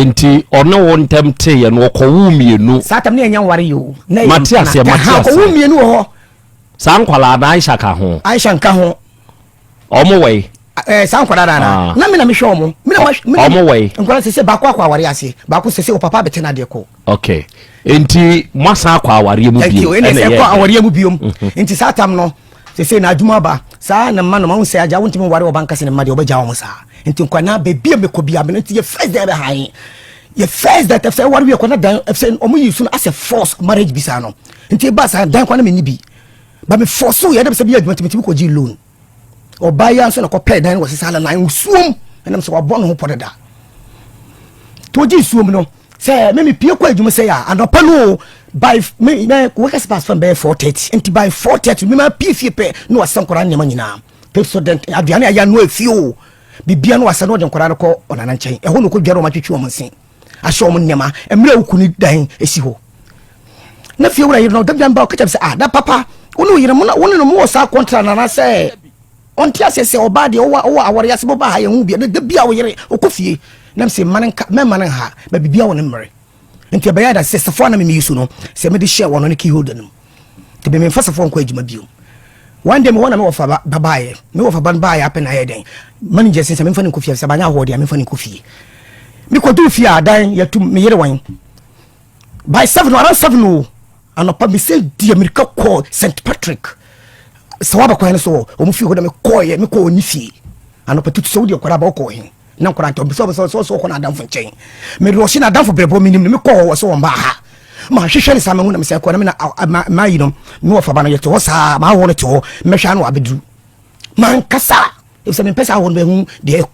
Nti ɔne wo ntɛm teeɛ no ɔkɔwoo mmienu. Saa tam ne yɛnya nware yɛ o. Na ɛyɛ Mate aseɛ mate aseɛ. Ɔkɔwoo mmienu wɔ hɔ. Saa nkwadaa no Aisha ka ho. Aisha nka ho. Ɔmo wɔ yi. Ɛɛ saa nkwadaa no ana. Na me na mehwɛ ɔmo. Me na ma. Ɔmo wɔ yi. Nkwadaa sese baako akɔ aware ase baako sese ɔpapa abɛtɛ n'adeɛ kɔ. Okay nti mo asan akɔ awareɛ mu bio. Ɛna ɛsɛ kɔ awareɛ mu biom. Mhm. Nti saa tam no sese na adwuma aba saa na mma no ma ho sɛ agya wontumi nware ɔba nkasa ne mma deɛ ɔbɛgya wɔn saa nti nkwadaa baabi a mekɔ bi a mene nti yɛ first day bɛhan yɛ first day ɛfisɛ ɛware wie kɔ na dan ɛfisɛ ɔmo yi so no asɛ force marriage bi saa no nti ɛba saa dan kɔ na menni bi ba me force yɛ dɛ sɛ bi yɛ adwuma nti metumi kɔ gye loan ɔbaa yi nso na kɔpɛɛ dan wɔ sesa na nan nsuom ɛnam sɛ wabɔ ne ho pɔ dada nti ɔgye nsuom no. Sɛ me mepie kɔ adwuma sɛ a anɔpa no o by me me workers pass fam bɛyɛ 4:30 nti by 4:30 me ma pie fie pɛ na wasa nkwadaa nneɛma nyinaa pepsodent aduane a yɛanoa efie o bibia no wasa na ɔde nkwadaa no kɔ ɔnana nkyɛn ɛhɔ na ɔkɔ dware wɔn atwitwi wɔn nse ahyɛ wɔn nneɛma mmerɛ a wokuni dan esi hɔ na fie wura yere no dabia mba ɔka kyerɛ sɛ ah na papa wo ne wo yere mo na wo ne no mo wɔ saa contract na anaasɛ Ɔnte aseɛ sɛ ɔbaa deɛ ɔwɔ ɔwɔ awɔre ase bɔba ha yɛn ho bia da bia ɔyere ɔkɔ fie nam sɛ mma no nka mɛmma no nha ba bibia wɔ ne mmerɛ nti ɛbɛyɛ ada sɛ safoa na mimi so no sɛ mede hyɛ wɔn ne key holder no mu nti me memfa safoa nkɔ adwuma bio one day mewɔ na mewɔ fa ba baayɛ mewɔ fa ba no baayɛ apɛ na ayɛ dɛn manager sɛ sɛ memfa no nkɔ fie sɛ banyɛ ahoɔ deɛ memfa no nkɔ fie mekɔduru fie a dan yɛtum meyere wɔn by 7 around 7 o Anɔpa mesɛ di amirika kɔɔ St Patrick sɛ waba kwan no so wɔ wɔn fie hɔ na mekɔɔyɛ mekɔɔ ne fie anɔpa tutu sɛ wode akwadaa ba wokɔɔ he na nkwadaa ntɔ bisa sɛ sɛ sɛ ɔkɔ n'adamfo nkyɛn mede ɔhye n'adamfo brɛbɔ menim no mekɔɔ hɔ wɔ sɛ wɔn baa ha mahwehwɛ ne saa mahu na mesɛ kɔ na me na mayi no me wɔfa ba no yɛte hɔ saa maawɔ no te hɔ mɛhwɛ ano abɛduru mankasa efisɛ mempɛ sɛ awɔ no bɛhu deɛ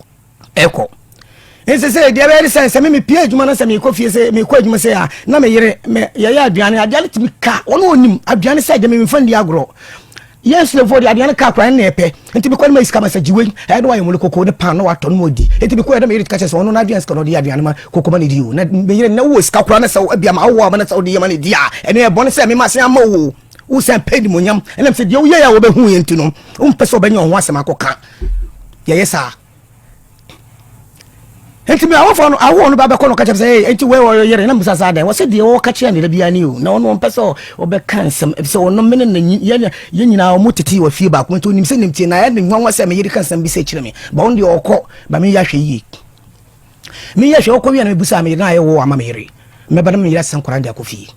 ɛkɔ nti sɛ deɛ bɛyɛ ne sɛ sɛ me mepie adwuma no sɛ mekɔ fie sɛ mekɔ adwuma sɛ a na me yere me yɛyɛ aduane aduane tumi ka ɔno ɔnim aduane sɛ deɛ memfa ndi agorɔ yɛn sulemfoɔ deɛ aduane ka koraa ne ɛpɛ nti mekɔ no ma sika ma sɛ gyiwei ɛyɛ ne wayɛ mole koko ne pan na watɔ no ma ɔdi nti mekɔ yɛ na me yere ka kyerɛ sɛ ɔno n'aduane sika na ɔde yɛ aduane ma koko ma ne di o na me yere na wowɔ sika koraa na sɛ ebia ma wowɔ ama na sɛ wode yɛ ma ne di a ɛno ɛbɔne sɛ mema se ama wo wo sɛ pɛ nimonyam ɛnam sɛ deɛ woyɛ yɛ a wɔbɛhu yɛ nti no wompɛ sɛ ɔbɛnyɛ wo ho asɛm akɔka yɛyɛ saa nti mi awofo no awo no ba bɛkɔ no ka kyerɛ sɛ ee nti wei ɔyɛ yere na mbisa saa dɛn wɔsɛ deɛ ɔka kyerɛ ne da biara ni o na ɔno ɔmpɛ sɛ ɔbɛka nsɛm efisɛ ɔno mene ne yɛn yɛn nyinaa ɔmo tete wɔ fie baako nti onim sɛ nim tie na ɛyɛ ne nwanwa sɛ me yere ka nsɛm bi sɛ kyerɛ me ba ɔno deɛ ɔkɔ ba me yɛ ahwɛ yie me yɛ ahwɛ ɔkɔ wie na mebusa me yere na ayɛ wɔ ama me yere mɛba na me yere asesa nkwadaa de akɔ fie.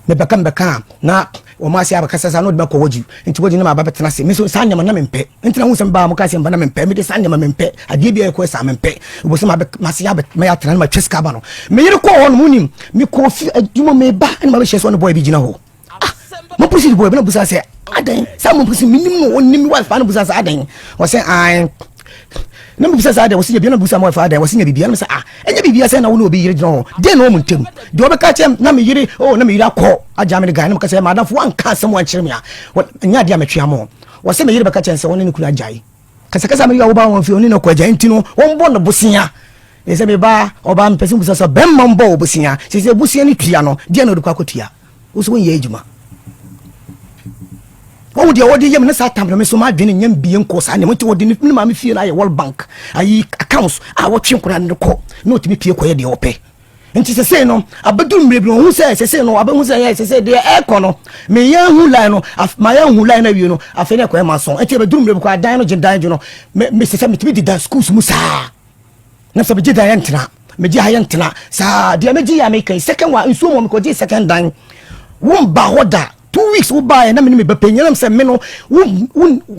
Mebɛka mebɛka a na wɔn ase abɛkasa saa na ɔde me akɔ wɔgyi nti wɔgyi na maba bɛtena ase me nso saa nneɛma na mempɛ nti na ho sɛ mebaa mo ka sɛ mba na mempɛ mede saa nneɛma mempɛ adeɛ bi a ɛkɔ saa mempɛ wɔ sɛ mabɛ mase abɛ mɛyɛ atena na matwa sika aba no me yere kɔɔ hɔ no mo nim mekɔɔ fi adwuma meba ɛna mabɛhyɛ sɛ ɔne bɔyɛ bi gyina hɔ ah mo polisi bɔyɛ bi na busa sɛ adɛn saa mo polisi menim no ɔnim me wife paa na busa sɛ adɛn ɔsɛ ae na mebisa saa deɛ wɔsi nyɛ bia na mebisa mo ɛfa deɛ wɔsi nyɛ bibia na mesɛ ah ɛnyɛ bibia sɛ na wo ne obi yere gyina hɔ deɛ na wɔn ntam deɛ ɔbɛka kyɛm na me yere oh na me yere akɔ agya me ne guy na meka sɛ madamfo wanka asɛm wankyerɛ me a nyɛ adeɛ a mɛtwea mo wɔsɛ me yere bɛka kyɛn sɛ wɔne ne kunu agyae kasakasa me yere a woba wɔn fie ɔne no kɔ agyae nti no wɔmbɔ no bosea sɛ me ba ɔbaa mepɛ sɛ mbusa sɛ bɛmma mbɔ wɔ bosea sɛ sɛ bosea no tua no deɛ na ɔde kɔ akɔtua Wo so wonyɛ adwuma. Wɔn deɛ wɔde yɛ me ne saa tam no me so m'adwene nyɛ mbie nkɔ saa nneɛma nti wɔde ne maame fie no ayɛ World Bank ayi accounts a wɔtwe nkwadaa no kɔ na ɔtumi pie kɔyɛ deɛ ɔpɛ nti sesei no abɛduru mmerɛ bi no ɔhu sɛ sesei no abɛhu sɛ yɛ sesei deɛ ɛkɔ no meyɛ hu line no mayɛ hu line no awie no afei na ɛkɔyɛ ma so nti abɛduru mmerɛ bi kɔ adan no gye dan gye no me me sesɛ metumi deda schools mu saa na sɛ megye dan yɛ ntena megye ha yɛ ntena saa deɛ megye yɛ meka yi second one nsuo mu mekɔgye second dan womba hɔ da 2 weeks wobaeɛ na mene me bɛpɛ nyinam sɛ me no wo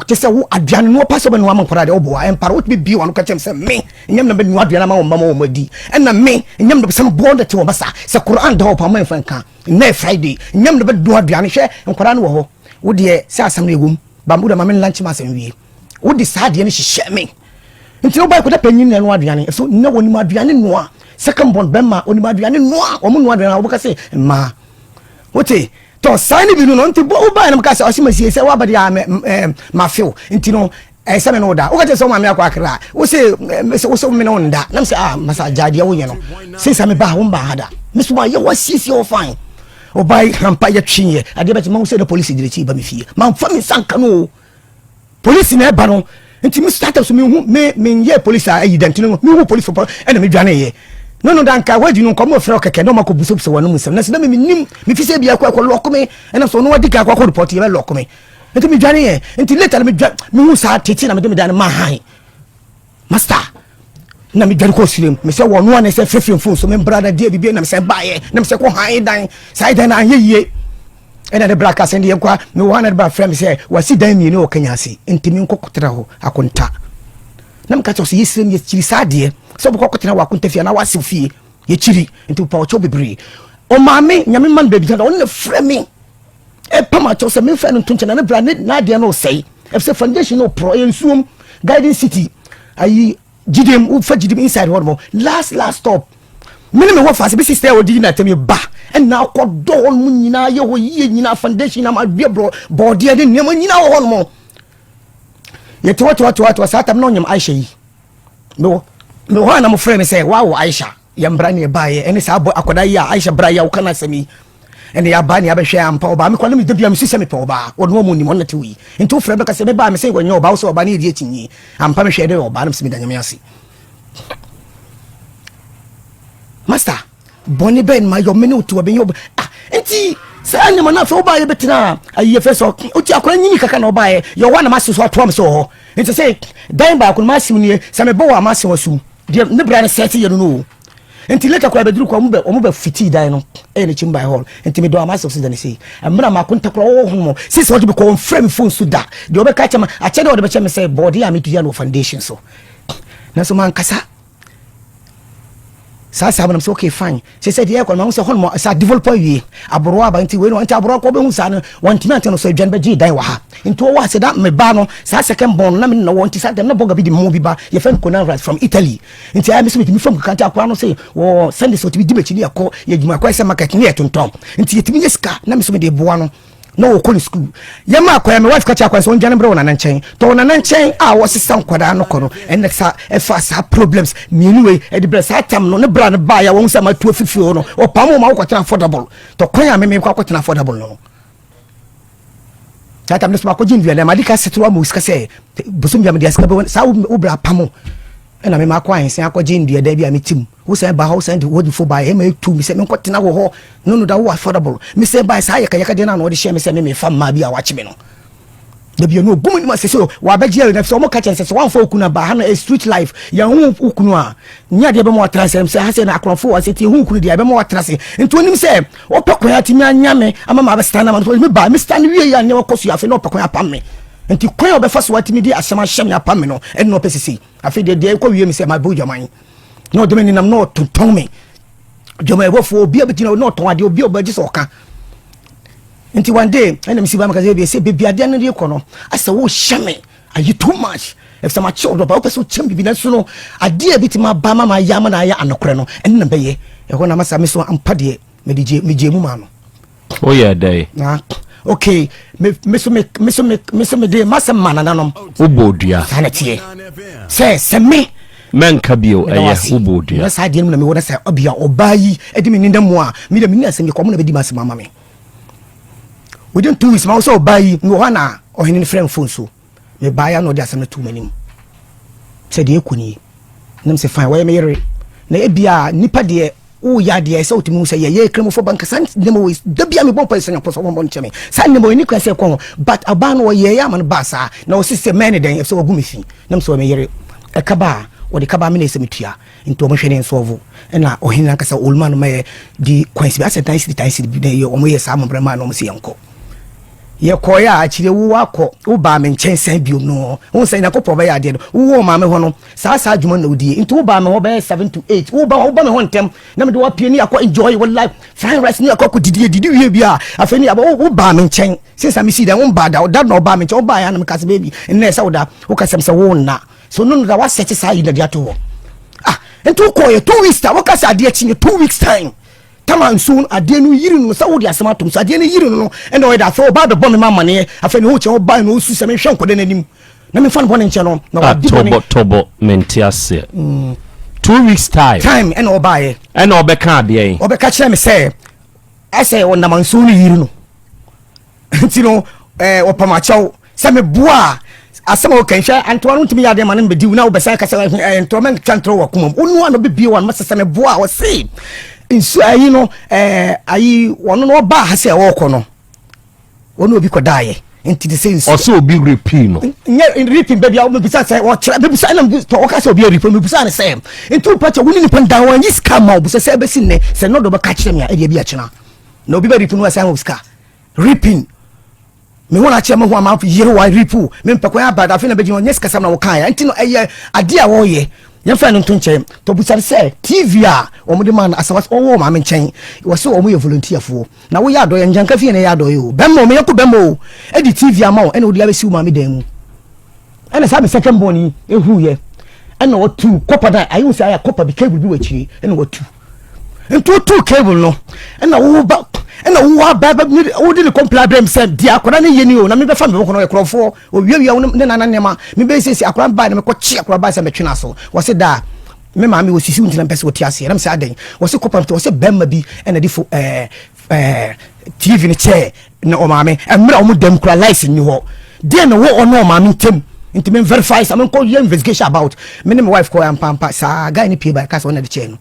te sɛ wo aduane no wɔpa sɛ wobɛnoa ma nkwadaa deɛ woboa ɛmpare wotumi bie wano ka kyɛm sɛ me nyam na bɛnoa aduane ama wɔn mma ma wɔn adi ɛna me nyam na sɛ meboɔ no te wɔn basa sɛ Koran da hɔ pa ma mfa nka nnɛ Friday nyam na bɛnoa aduane hwɛ nkwadaa no wɔ hɔ wo deɛ sɛ asɛm no ɛwom ba wo deɛ ma me nlanche ma asɛm wie wode saa adeɛ no hyehyɛ me nti woba kɔda panyin na ɛno aduane so na wɔnim aduane noa second born bɛma onim aduane noa wɔn noa aduane a wɔbɛka sɛ mmaa wote tɔ saa ne bi no no nti woba na mka sɛ ɔse masie sɛ woaba deɛ a mafew nti no ɛsɛ sɛ me ne wo da woka kyerɛ sɛ wo maame akɔ akra wo se wo sɛ me ne wo nda nam sɛ ah masa gyae deɛ woyɛ no since me ba wo mba ha da me so mayɛ wasiesie wo fine ɔbae hampa yɛtweeɛ adeɛ bɛkye mahu sɛ na polisi gyina akyi ba me fie mamfa me nsa nka no o Polisi na ɛba no nti me start so mehu me menyɛ polisi a ayi dɛnti no mehu polisi pɔ ɛna medwane yɛ no no danka wadi no nkɔmɔ frɛ kɛkɛ na ɔma kɔ busabusa wɔn mu nsɛm na sɛ na me menim me fi sɛ bi akɔ akɔ lɔko me ɛna so ɔno wadi ka akɔ akɔ report yɛ bɛ lɔko me nti medwane yɛ nti later na medwa mehu saa tete na mede me dan no ma han Master, na medwane kɔɔ sirem mesɛ wɔ ɔno a ne sɛ frɛfrɛ mfon so membra na deɛ biribi na mesɛ baeɛ na mesɛ kɔ han dan saa dan no anyɛ yie ɛna ne bra ka sɛ deɛ nkwa mewɔ ha na ne bra frɛ me sɛ wasi dan mmienu wɔ Kenya ase nti menkɔ kɔtena hɔ akonta na meka kyerɛ sɛ yɛsirem yɛkyiri saa deɛ sɛ wobɛkɔ akɔtena wɔ akonta fie anaa wasew fie yɛkyiri nti pa ɔkyɛw bebree ɔmaame nyame ma no baabi gyina ɔno na frɛ me ɛpam akyɛw sɛ memfa no nto nkyɛn na ne bra ne n'adeɛ no resɛe ɛfisɛ foundation no porɔ ɛyɛ nsuom garden city ayi gyidem wofa gyidem inside hɔ nom last last stop. Me ne me wɔfa ase bɛsi sɛ ɔdidi na atɛm ba ɛna akɔdɔ hɔ nom nyinaa yɛ hɔ yie nyinaa foundation na madeɛ borɔ bɔɔdeɛ ne nneɛma nyinaa wɔ hɔ nom. Yɛte hɔ te hɔ te hɔ te hɔ saa tam na ɔnyam Aisha yi. Mewɔ mewɔ hɔ a na mofrɛ me sɛ wawo Aisha yɛn bra ne ɛbaeɛ ɛne saa bɔ akwadaa yi a Aisha bra yi a woka no asɛm yi ɛne yɛaba ne yɛabɛhwɛ ampa ɔbaa mekɔ ne meda bia mesi sɛ mepɛ ɔbaa ɔno ɔmo nim ɔno te wei nti wofrɛ bɛka sɛ mebaa me sɛ wɔnyɛ ɔbaa wo sɛ ɔbaa ne yɛdi akyinnye ampa mehwɛ dɛ ɔbaa no mesɛ meda Nyame ase. Master, bɔne bɛn ma yɔ me ne wotu ɔbɛnyɛ ɔbɛ ah nti saa nneɛma no afei wobaayɛ bɛtena ayi yɛfɛ sɛ wotu akora nyini kaka na ɔbaayɛ yɛ hɔ na mase so atoa me sɛ wɔ hɔ nti sɛ dan baako no mase nie sɛ mebɔ wɔ a mase wɔ sum deɛ ne bra no sɛ te yɛ no no o nti later koraa bɛduru kɔ ɔmo bɛ fitii dan no ɛyɛ ne kyim by hall nti medɔ ama asɛ sɛ sei mmerɛ maako ntakora wɔwɔ ho mo sisi ɔde bɛkɔ ɔmfrɛ me phone so da deɛ ɔbɛka kyɛ ma akyɛ deɛ ɔde bɛkyɛ me sɛ bɔɔde a metua no wɔ foundation so nanso mankasa saa saa nam sɛ okay fine sɛ sɛ deɛ ɛkɔ no mahu sɛ hɔnom sɛ develop awie aborowa aba nti wei no nti aborowa kɔ bɛhu saa no wɔntumi ante no so adwan bɛgye dan wɔ ha nti wɔwɔ ase da me ba no saa second born no na me ne na wɔ nti saa dɛm na bɔga bi de mmo bi ba yɛfɛ no Conan Rice from Italy nti ayɛ me sɛ metumi fam kakra nti akora no sɛ wɔ Sunday sɛ ɔtumi di m'akyi ne yɛkɔ yɛ adwuma kɔ sɛ market ne yɛtontɔn nti yɛtumi nyɛ sika na me so mede boa no na ɔkɔ ne sukuu. Yɛma akwan, me wife ka kyerɛ akwan sɛ ɔndwane mbrɛ wɔ nana nkyɛn. Tɔ wɔ nana nkyɛn a wɔsesa nkwadaa no kɔ no, ɛna sa ɛfa saa problems mmienu wei ɛde brɛ saa tam no ne bra no baeɛ a wɔn sɛ matu afifie hɔ no, ɔpam wɔn ma wɔkɔtena affordable. Tɔ kwan a meme kɔ akɔtena affordable no. Saa tam no so makɔgye nnuane ama ade ka settle ama sika sɛ bosom bia mede asika bɛwɔ saa wo bra pam ɛna mema akɔ ahensen akɔgye nnuadan bi a mete mu. Wosan ba hɔ, wosan de w'adufo baeɛ, ɛma etu me sɛ menkɔtena wɔ hɔ. No no da wo affordable. Mesan baeɛ saa yɛkayɛka deɛ no a na wɔde hyɛɛ me sɛ me mefa mmaa bi a wɔakye me no. Da bi ɛno ogu m'anim ase sɛ wɔabɛgye awie na sɛ wɔka kyerɛ sɛ sɛ wɔamfa wo kunu aba ha no ɛyɛ street life. Yɛnhu wo kunu a nyɛ adeɛ bɛma watena ase sɛ ha sɛ na akorɔmfo wɔ ase nti yɛhu wo kunu deɛ ɛbɛma watena ase. Nti onim sɛ ɔpɛ kwan atumi anya me ama ma abɛstan ama no. Me ba me stan wie yɛ a nneɛma kɔ so yɛ afei na ɔpɛ kwan apam me. Nti kwan a ɔbɛfa so atumi de asɛm ahyɛ me apam me no ɛno na ɔpɛ sesei. Afei deɛ deɛ ɛkɔ wie me sɛ mabɔ dwaman. na ɔde me nenam na ɔtontɔn me dwumayɛbɔfoɔ obi a bɛgyina na ɔtɔn adeɛ obi a ɔbɛgye sɛ ɔka nti one day ɛna mesi ba meka sɛ sɛ baabi adeɛ no de kɔ no asɛ wohyɛ me ayi too much ɛfisɛ makyɛ ɔdɔ ba wopɛ sɛ wokyɛm biribi nanso no adeɛ a bɛtumi aba ma mayɛ ama na ayɛ anokorɛ no ɛne na bɛyɛ ɛhɔ na masa me so ampa deɛ mede gye megye mu maa no Woyɛɛ dɛn? Na okay, me me so me me so me me so me de masɛm ma nananom. Wobɔ dua. Saa na teɛ. Sɛ sɛ me. Mɛnka bio ɛyɛ wobɔ dua. Na saa deɛ no mu na mewɔ na sɛ ɔbea ɔbaa yi de me nenam mu a me deɛ menni asɛm bi kɔ ɔmo na bɛdi m'asɛm ama me. Within 2 weeks ma wo sɛ ɔbaa yi mewɔ hɔ na ɔhene no frɛ me phone so. Mebaeɛ a na ɔde asɛm no too m'anim sɛ deɛ ɛkɔ nie. Na mesɛ fine wɔyɛ me yere. Na ebia nipa deɛ woyɛ adeɛ sɛ wotumi hu sɛ yɛyɛ kramofo ba nka saa nneɛma wei da bia mebɔ mpa sɛ nyankopɔn sɛ wɔmmɔ nkyɛ me saa nneɛma wei ne kwan sɛ ɛkɔ ho but ɔbaa no ɔyɛeɛ ama no baa saa na ɔse sɛ mɛyɛ ne dɛn ɛfisɛ wagu me fi na mesɛ ɔyɛ me yere ɛka ba a wɔde ka ba me na ɛsɛ metua nti wɔhwɛ ne nsɔɔvo ɛna ɔhene no ankasa oluma no mɛyɛ di kwan si bi asɛ dan siri dan siri bi na wɔn yɛ saa amammerɛ maa na wɔn sɛ yɛnkɔ Yɛkɔeɛ a, akyire wo akɔ, wo baa me nkyɛn san biom no, wohu sɛ Nyankopɔn bɛyɛ adeɛ no, wo wɔ maame hɔ no, saa saa adwuma no na wodie, nti wo baa me hɔ bɛyɛ 7 to 8, wo ba, wo ba me hɔ ntɛm, na mede wo apue ne yɛakɔ enjoy wo life, frying rice ne yɛakɔ akɔ didi, yɛdidi wie bi a, afei ne yɛaba, wo, wo baa me nkyɛn, since a mesii dan, wo mbaa da, da na ɔbaa me nkyɛn, wo baa yɛ a na meka sɛ baby, nnɛ sɛ woda, wo ka sɛm sɛ wo nna, so no no da, woasɛte saa yi na de ato hɔ, ah, nti wokɔɔyɛ 2 weeks ta, woka sɛ adeɛ kyi 2 weeks time, Tama nso no adeɛ no yiri no sɛ wode asɛm atom so adeɛ no yiri no no ɛna ɔyɛ dɛ afei ɔba abɛbɔ me ma amaneɛ afei ne ho kyɛ ɔba na ɔsu sɛ menhwɛ nkɔda n'anim na memfa no bɔne nkyɛ no na wadi bɔne. Tɔbɔ tɔbɔ mente aseɛ 2 weeks time. Time ɛna ɔbaeɛ. Ɛna ɔbɛka adeɛ yi. Ɔbɛka kyerɛ me sɛ ɛsɛ ɔnam nsuo no yiri no. Nti no ɛɛ ɔpam akyɛw sɛ meboa a asɛm a woka nhwɛ antoa no ntumi yɛ adeɛ ma no mbɛdi wo na wobɛsan ka sɛ ɛɛ ntorɔ mɛntwa ntorɔ wɔ akoma mu wonu ano bɛbie wɔ ano sɛ sɛ meboa a ɔse nsu ayi no ɛɛ ayi wɔno no ɔbaa ha sɛ ɔrekɔ no wɔne obi kɔdaeɛ nti te sɛ nsu ɔsɛ obi repii no nyɛ repin baabi a mebisa sɛ ɔkyerɛ mebisa ɛna ɔka sɛ obi repi mebisa ne sɛ nti wopɛ kyɛ wo ne nipa ndan wɔn yi sika ma wo bisa sɛ ɛbɛsi nnɛ sɛ nɔdɔ bɛka kyerɛ me a ɛdeɛ bi akyena na obi bɛ repi no ɛsɛ ho sika Ripping. Me ho na akyerɛ me ho ama yere wa ripu. Me mpɛ kwan aba afei na bɛgyina ɔnyɛ sikasɛm na wɔkaeɛ. Nti no ɛyɛ adeɛ a wɔyɛ. Yɛmfa no nto nkyɛn. Tɔbusa no sɛ TV a wɔde maa no asawa ɔwɔ wɔ maame nkyɛn. Wɔsɛ wɔn yɛ volunteerfoɔ. Na woyɛ adɔeɛ ngyanka fie na ɛyɛ adɔeɛ o. Bɛmma o, me yɔnko bɛmma o. Ɛde TV ama wo ɛna wode abɛsi wo maame dan mu. Ɛna saa me second born yi ehuiɛ. Ɛna ɔtu kɔpa dan ayɛ wo sɛ ayɛ kɔpa bi cable bi wɔ akyire ɛna watu. Nti wotu cable no ɛna wo ba ɛna wo aba wode ne kɔmpla brɛ m sɛ deɛ akwadaa no yɛ ni o, na mebɛfa me bɔkɔ no ɔyɛ korɔmfoɔ, owiawia wo ne nana nneɛma. Mebɛsiesie akwadaa no baa na mekɔkye akwadaa baa sɛ mɛtwe no aso. Wɔse daa me maame wɔsisi wo ntina mpɛ sɛ wɔte aseɛ. Na mesɛ adɛn? Wɔse kɔpam te wɔsɛ bɛrima bi ɛna de fo ɛɛ ɛɛ TV no kyɛɛ ne ɔmaame mmerɛ a wɔn dɛm kura lights nni hɔ. Deɛ na wɔ ɔne ɔmaame ntam nti me verify sa menkɔ yɛ investigation about me ne me wife kɔ ampampa saa guy ne pie ba ɛka sɛ ɔna de kyɛɛ no.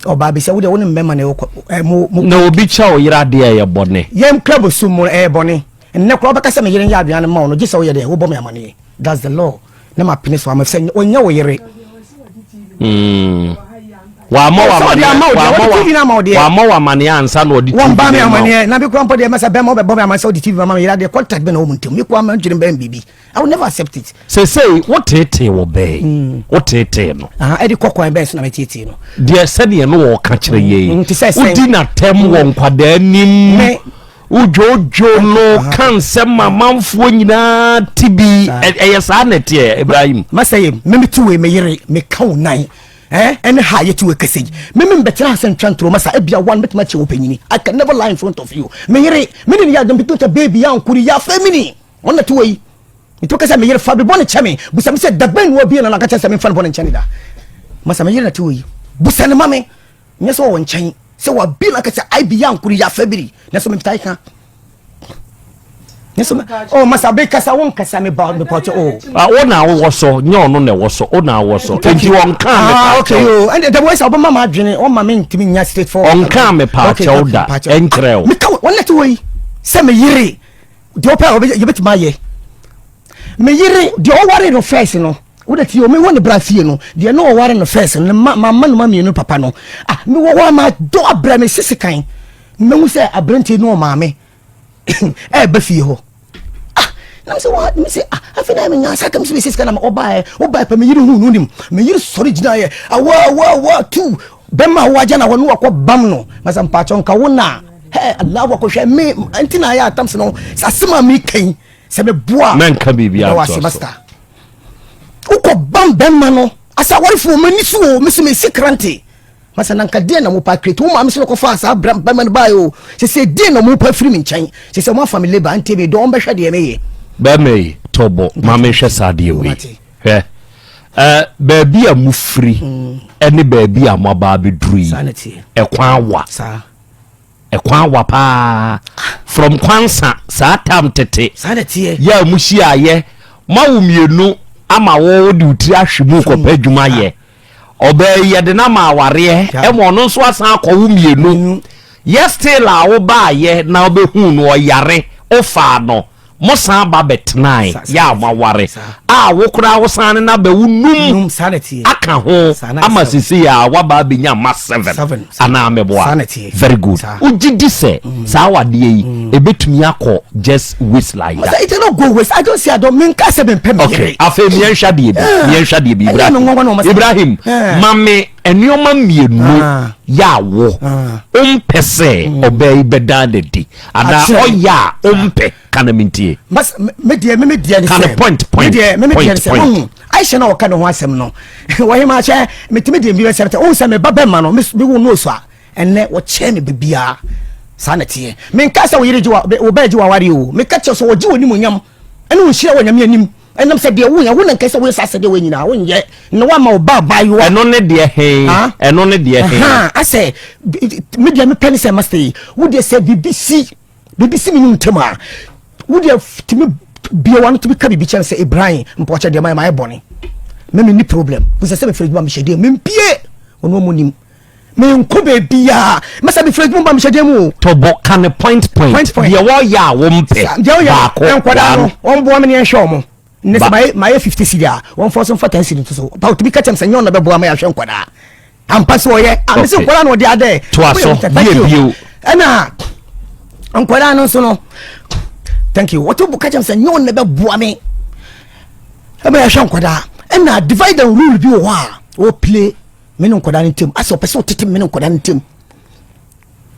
Ɔbaa bi sɛ wo deɛ wo ne mmɛma na ɛwɔ ɛ mo mo. Na obi kyɛ wo yere adeɛ a ɛyɛ bɔne. Yɛn kura bosom mu no ɛyɛ bɔne. Nnɛ koraa wobɛka sɛ me yere nyɛ aduane mma wo no gye sɛ woyɛ dɛ wobɔ me amaneɛ. That's the law. Na mapene so ama sɛ ɔnyɛ wo yere. Mm. Wàmɔ wà amaneɛ wàmɔ wà amaneɛ ansa na ɔde TV na ma. Wɔn ba mi amaneɛ na mi kura mpɔ deɛ mɛsɛ bɛrima ɔbɛbɔ mi amaneɛ sɛ ɔde TV ma mi yere adeɛ contact bɛ na wɔn mu ntɛm mi kura mɛ ntwene bɛn biribi. I will never accept it. Sesei wo teetee wɔ bɛɛ mm. Wo teetee no. Ɛde kɔ kwan bɛn so na meteetee no? Deɛ sɛdeɛ no wɔka kyerɛ yɛ yi. Wodi n'atɛm wɔ nkwadaa nim. Wodwodwo no ka nsɛm ma amanfoɔ nyinaa ti bi. Ɛyɛ saa na ɛteɛ, Ibrahim? Masa yɛ meme ti wei me yere meka wo nan. Ɛne ha yɛte wei kɛsɛ yi. Meme mbɛtena ha sɛ ntwa ntoro masa ebia one mɛtumi akyɛ wo panyini. I can never lie in front of you. Me yere me ne ne yɛ adwuma bi to baby yɛ ankori yɛ afɛ mini. Ɔno na te hɔ yi. Nti woka sɛ me yere fa me bɔne kyɛ me. Busa me sɛ da bɛn na wabie n'ano aka kyerɛ sɛ memfa ne bɔne nkyɛ ne da. Masa me yere na te hɔ yi. Busa no ma me. Nyɛ sɛ ɔwɔ nkyɛn. Sɛ wabie n'ano aka sɛ ai bi yankoro yi afa biri. Nanso metae ka. Nanso oh masa be kasa wo nkasa me ba me pɔtɔ oh. Ah, wo na wowɔ so, nyɛ ɔno na ɛwɔ so, wo na wowɔ so. Enti ɔnkaa me ah, okay, oh. And the voice ɔbɛma ma adwene, ɔma me ntumi nya straight forward. Ɔnkaa me paakyɛw da, ɛnkyerɛ wo. Meka wɔn na te hɔ yi sɛ me yere. Deɛ ɔpɛ a yɛbɛtumi ayɛ. Me yere deɛ ɔware no fɛs no, wode tie o, mewɔ ne bra fie no, deɛ na ɔware no fɛs no, ma ma no ma mmienu papa no. Ah, mewɔ hɔ ama dɔ abrɛ me sisi kan. Mehu sɛ aberanteɛ ne ɔmaame ɛɛba fie hɔ. Ah, na mesɛ wa mesɛ ah, afei na menya asa kam sɛ mesɛ sika na ɔbaeɛ, ɔbaeɛ pɛ me yere hu no nim. Me yere sɔre gyinaeɛ, awa awa awa tu. Bɛma wo agya na hɔ ne wakɔ bam no. Masa mpakyɛ nka wo na. Hey, Allahu akbar hwɛ me nti na ayɛ atam sɛ no sɛ asɛm a meka yi sɛ meboa mɛnka biribi antoa so. Wokɔ bam bɛma no asɛ awarefoɔ m'ani so o mesi mesi krante masa na nka deɛ na mopa kreti wo maame sɛ no kɔfaa saa bɛma no baeɛ o sɛ sɛ deɛ na mopa firi me nkyɛn sɛ sɛ moafa me leba nti medɔ ɔmbɛhwɛ deɛ meyɛ. Bɛma yi tɔbɔ ma menhwɛ saa adeɛ wei hwɛ. Baabi a mofiri ne baabi a moaba abɛduru yi, ɛkwan wa. Ɛkwan wa paa. From Kwansa saa tam tete yɛ a mohyiaeɛ, moawo mmienu ama wo wode wo tiri ahwe mu kɔpɛ adwuma yɛ. Ɔbaa yi yɛde no ama awareɛ ɛma ɔno nso asan akɔwo mmienu. Yɛ still a wobaayɛ na wobɛhuu no ɔyare, wofaa no. Mosan ba bɛtenae, yɛ a moaware, a wo koraa wosan ne no abɛwo num aka ho ama sesei a woaba abɛnya mma seven anaa meboa? Very good. Wogye di sɛ saa awadeɛ yi ɛbɛtumi akɔ just waste like that? It no go waste. I don't say I don't. Menka sɛ mempɛ me yere. Okay, afei meɛnhwɛ adeɛ bi, meɛnhwɛ adeɛ bi. Ibrahim, Ibrahim, ma me nneɛma mmienu yɛ a wo wompɛ sɛ ɔbaa yi bɛdan n'adi anaa ɔyɛ a wompɛ ka na mentie. Me deɛ me deɛ ne sɛ ka ne point point me deɛ me deɛ ne sɛ wohu Aisha na ɔka ne ho asɛm no wɔhema hyɛ metumi deɛ bi bɛsɛm sɛ wohu sɛ me ba bɛma no me wo no so a ɛnɛ wɔkyɛn me biribiara saa na teɛ menka sɛ wo yere gye wo bɛɛ gye waware o meka kyerɛ sɛ wɔgye wɔ nimonyam ɛne wo nhyira wɔ Nyame anim Ɛnam sɛ deɛ woyɛ, wo na nka sɛ woyɛ saa asɛdeɛ wei nyinaa, wonyɛ, na woama wo ba abaayewa. Ɛno ne deɛ he? Ɛno ne deɛ he? Asɛ, me deɛ mepɛ ne sɛ master yi, wo deɛ sɛ biribi si, biribi si me ne wo ntam a, wo deɛ tumi bie w'ano tumi ka biribi kyerɛ me sɛ Ibrahim, mpɔkyɛ deɛ mayɛ mayɛ bɔne. Me menni problem. Bisa sɛ mefiri adwuma mehyɛ deɛ mempie, ɔno ɔmo nim. Menkɔ baabiaa. Masa mefiri adwuma ba mehyɛ dan mu o. Tɔbɔ ka ne point point. Point point. Deɛ wɔyɛ a wompɛ. Deɛ wɔyɛ baako. Nkwadaa no wɔn boa me ne yɛnhwɛ wɔn. Ne sɛ mayɛ mayɛ 50 cedi a wɔn fɔ so nfa 10 cedi nto so. Ba otumi ka kyɛm sɛ nyɛ ɔna bɛboa ma yɛahwɛ nkwadaa. Ampa sɛ ɔyɛ. A mesi nkwadaa na ɔde adɛ. Toa so. Bie bio. Ɛna nkwadaa no nso no thank you. Wɔte ka kyɛm sɛ nyɛ ɔna bɛboa me ɛma yɛahwɛ nkwadaa. Ɛna divide and rule bi wɔ hɔ a wɔplay. Me ne nkwadaa no ntam asɛ ɔpɛ sɛ ɔtete me ne nkwadaa no ntam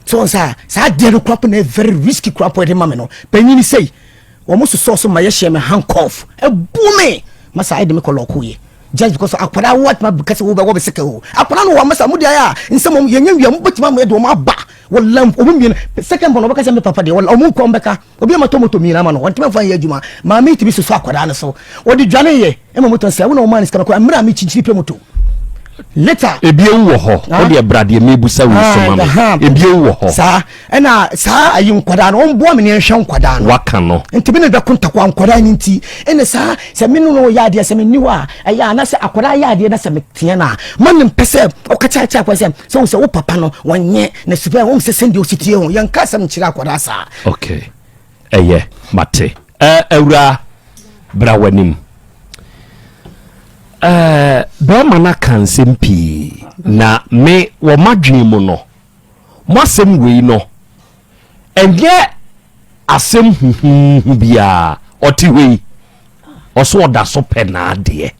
so wɔn saa saa adeɛ no kora po na very risky kora po ɛde ma me no panyin sei wɔn sosɔ so ma yɛhyɛ me handcuff ɛbu me ma saa ɛde me kɔ lɔɔko yɛ. Just because akwadaa wo atuma kɛsɛ wo bɛ wɔ bɛ sika o. Akwadaa no wɔ amasa mo de ayɛ a nsɛm wɔn yɛnyɛ wia mo bɛtuma mo yɛ de wɔn aba wɔ lamp wɔn mmienu second born ɔbɛka sɛ me papa deɛ wɔn wɔn nkɔm bɛka obi ama tɔ moto mmienu ama no wɔn tuma nfa yɛ adwuma maame tumi soso akwadaa no so wɔde dwane yɛ ɛma moto sɛ wɔn na wɔn maa ne sika mɛkɔ mmerɛ a mi kyinkyini pɛ moto later. Ebien wɔ hɔ o deɛ bra deɛ mebusa wei so ma me ebien wɔ hɔ. Saa ɛna saa ayi nkwadaa no wɔn boa mi ne nhwɛ nkwadaa no. Waka no. Nti mi ne bɛko ntakwa nkwadaa no nti ɛna saa sɛ mi no no yɛ adeɛ sɛ mi ni hɔ a ɛyɛ a na sɛ akwadaa yɛ adeɛ na sɛ mi teɛ na ma ne mpɛ sɛ ɔka kyerɛ kyerɛ akwadaa sɛ sɛ wɔn sɛ wo papa no wɔnyɛ na supɛ wɔn sɛ sɛndeɛ osi tie ho yɛn ka asɛm nkyerɛ akwadaa saa. Okay ɛyɛ mate ɛɛ awura bra w'anim ɛɛ bɛrima no aka nsɛm pii na me wɔ m'adwene mu no. Mo asɛm wei no, ɛnyɛ asɛm huhuuhu biara. Ɔte hɔ yi, ɔso ɔda so pɛ n'adeɛ.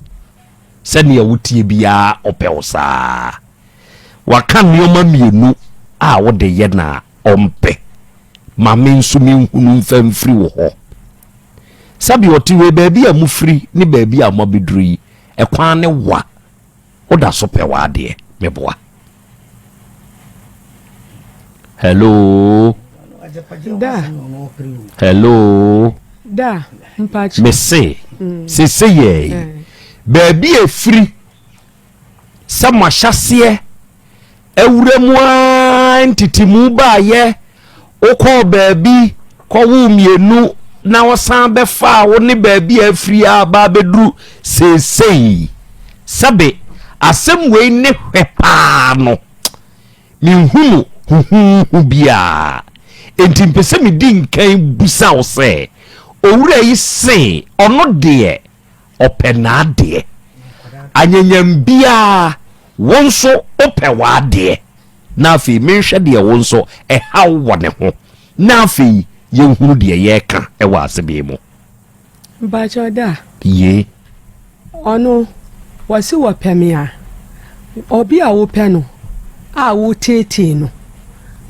Sɛnea wotie biara ɔpɛ wo saa. Waka nneɛma mmienu a wode yɛ na ɔmpɛ. Ma me nso menhunu mfa mfiri wo hɔ. Sɛdeɛ ɔte hɔ yi, baabi a mofiri ne baabi a moabɛduru yi, ɛkwan ne wa. Woda so pɛ w'adeɛ, meboa. Hello. Da. Hello. Da. Mpakyɛ. Mese. Mm. Sese yɛ yi. Eh. Baabi efiri sɛ mo ahyɛseɛ awura mu ara ntitimu baayɛ wokɔɔ baabi kɔwoo mmienu na wɔsan bɛfaa wo ne baabi a afiri a ba abɛduru seesei. Sɛbe asɛm wei ne hwɛ paa no, menhunu huhuuhu biara. Enti mpɛ sɛ medi nkan bisa wo sɛ, owura yi se ɔno deɛ ɔpɛ n'adeɛ. Anyanyam biara, wo nso wopɛ w'adeɛ. Na afei menhwɛ deɛ wo nso ɛha wo wɔ ne ho, na afei yɛnhunu deɛ yɛreka wɔ asɛm yi mu. Mpakyɛw da. Yie. Ɔno, wɔse wɔpɛ me a, obi a wopɛ no a woteetee no,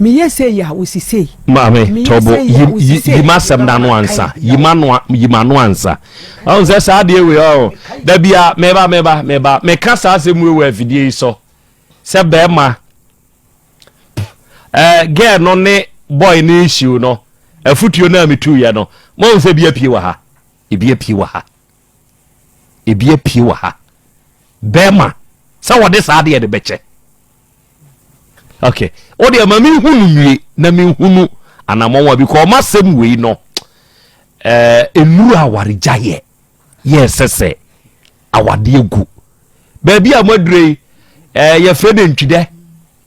meyɛ sei a, wosi sei. Maame, tɔbo, yi, yi, yi m'asɛm no ano ansa. Yi m'ano, yi m'ano ansa. Ɔhu sɛ saa adeɛ wei, ɔho, da bia, meba, meba, meba, meka saa asɛm wei wɔ afidie yi so. Sɛ bɛrima, eh, girl no ne boy no issue no, afutuo no a metuiɛ no, mohu sɛ ebi apue wɔ ha, ebi apue wɔ ha, ebi apue wɔ ha. Bɛrima, sɛ wɔde saa adeɛ de bɛkyɛ. Okay, wo deɛ ma menhu no nwie na menhunu anammɔn a bi kɔ ɔma asɛm wei no, eh, nnuru awaregyaeɛ yɛ ɛsɛ sɛ awadeɛ gu. Baabi a moadure yi, eh, yɛfrɛ no ntwidɛ.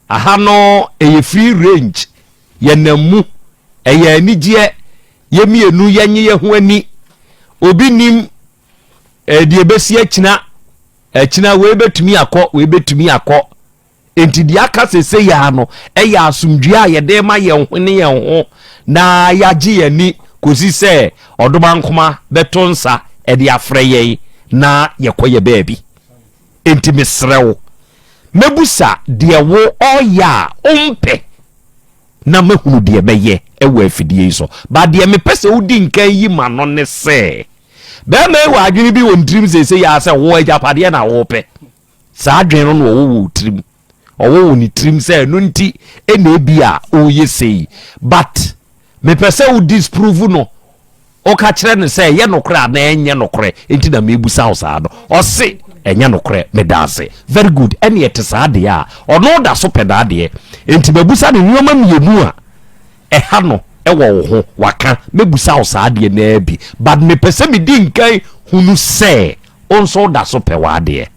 Aha no ɛyɛ free range, yɛnam mu, ɛyɛ anigyeɛ, yɛmmienu yɛnye yɛ ho ani. Obi nim eh, deɛ ɛbɛsi akyina, akyina wei bɛtumi akɔ, wei bɛtumi akɔ. Enti deɛ aka seesei ara no yɛ asomdwoeɛ a yɛde rema yɛn ho ne yɛn ho na yɛagye yɛn ani kɔsi sɛ ɔdomankoma bɛto nsa de afrɛ yɛn na yɛkɔ yɛ baabi. Enti mesrɛ wo, mɛbusa deɛ wo ɔreyɛ a wompɛ na mahunu deɛ mɛyɛ wɔ afidie yi so. But deɛ mepɛ sɛ wodi nkan yi ma no ne sɛ, bɛrima yi wɔ adwene bi wɔ ne tirim seesei ara sɛ wo agyapadeɛ na wopɛ. Saa adwene no na ɔwɔ wɔ tirim. Ɔwɔ wɔ ne tirim sɛ ɛno nti ɛna ebi a ɔreyɛ sei. But mepɛ sɛ wo disprove no. Woka kyerɛ no sɛ ɛyɛ nokorɛ anaa ɛnyɛ nokorɛ nti na mebusa wo saa no. Ɔse ɛnyɛ nokorɛ. Meda ase. Very good. Ɛne ɛte saa deɛ a, ɔno da so pɛ n'adeɛ. Nti mabusa no nneɛma mmienu a ɛha no wɔ wo ho. Waka. Mɛbusa wo saa adeɛ no ara bi. But mepɛ sɛ medi nkan hunu sɛ Wo nso woda so pɛ w'adeɛ.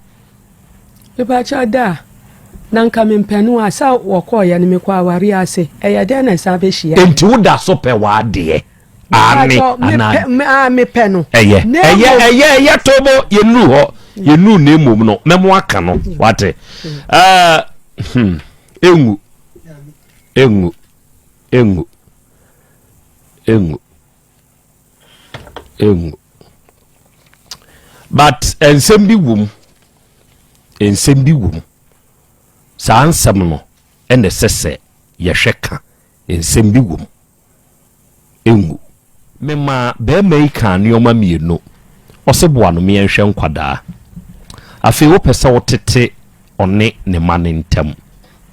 Mepakyɛw da a na nka mempɛ no a sɛ wɔkɔɔeɛ no mekɔɔ awareɛ ase ɛyɛ dɛn na ɛsan bɛhyia. Enti woda so pɛ w'adeɛ? Aane anaa? Mepakyɛw mepɛ no. Ɛyɛ ɛyɛ ɛyɛ ɛyɛ tobo yɛnnuru hɔ yɛnnuru na mmom no mɛmo aka no wate ɛɛ hmm engu engu engu engu. Engu. But nsɛm bi wom. Nsɛm bi wom. Saa nsɛm no ɛna ɛsɛ sɛ yɛhwɛ ka. Nsɛm bi wom. Engu. Mema barima yi kaa nneɛma mmienu. Ɔse boa no meɛnhwɛ nkwadaa. Afei wopɛ sɛ wotete ɔne ne mma no ntam.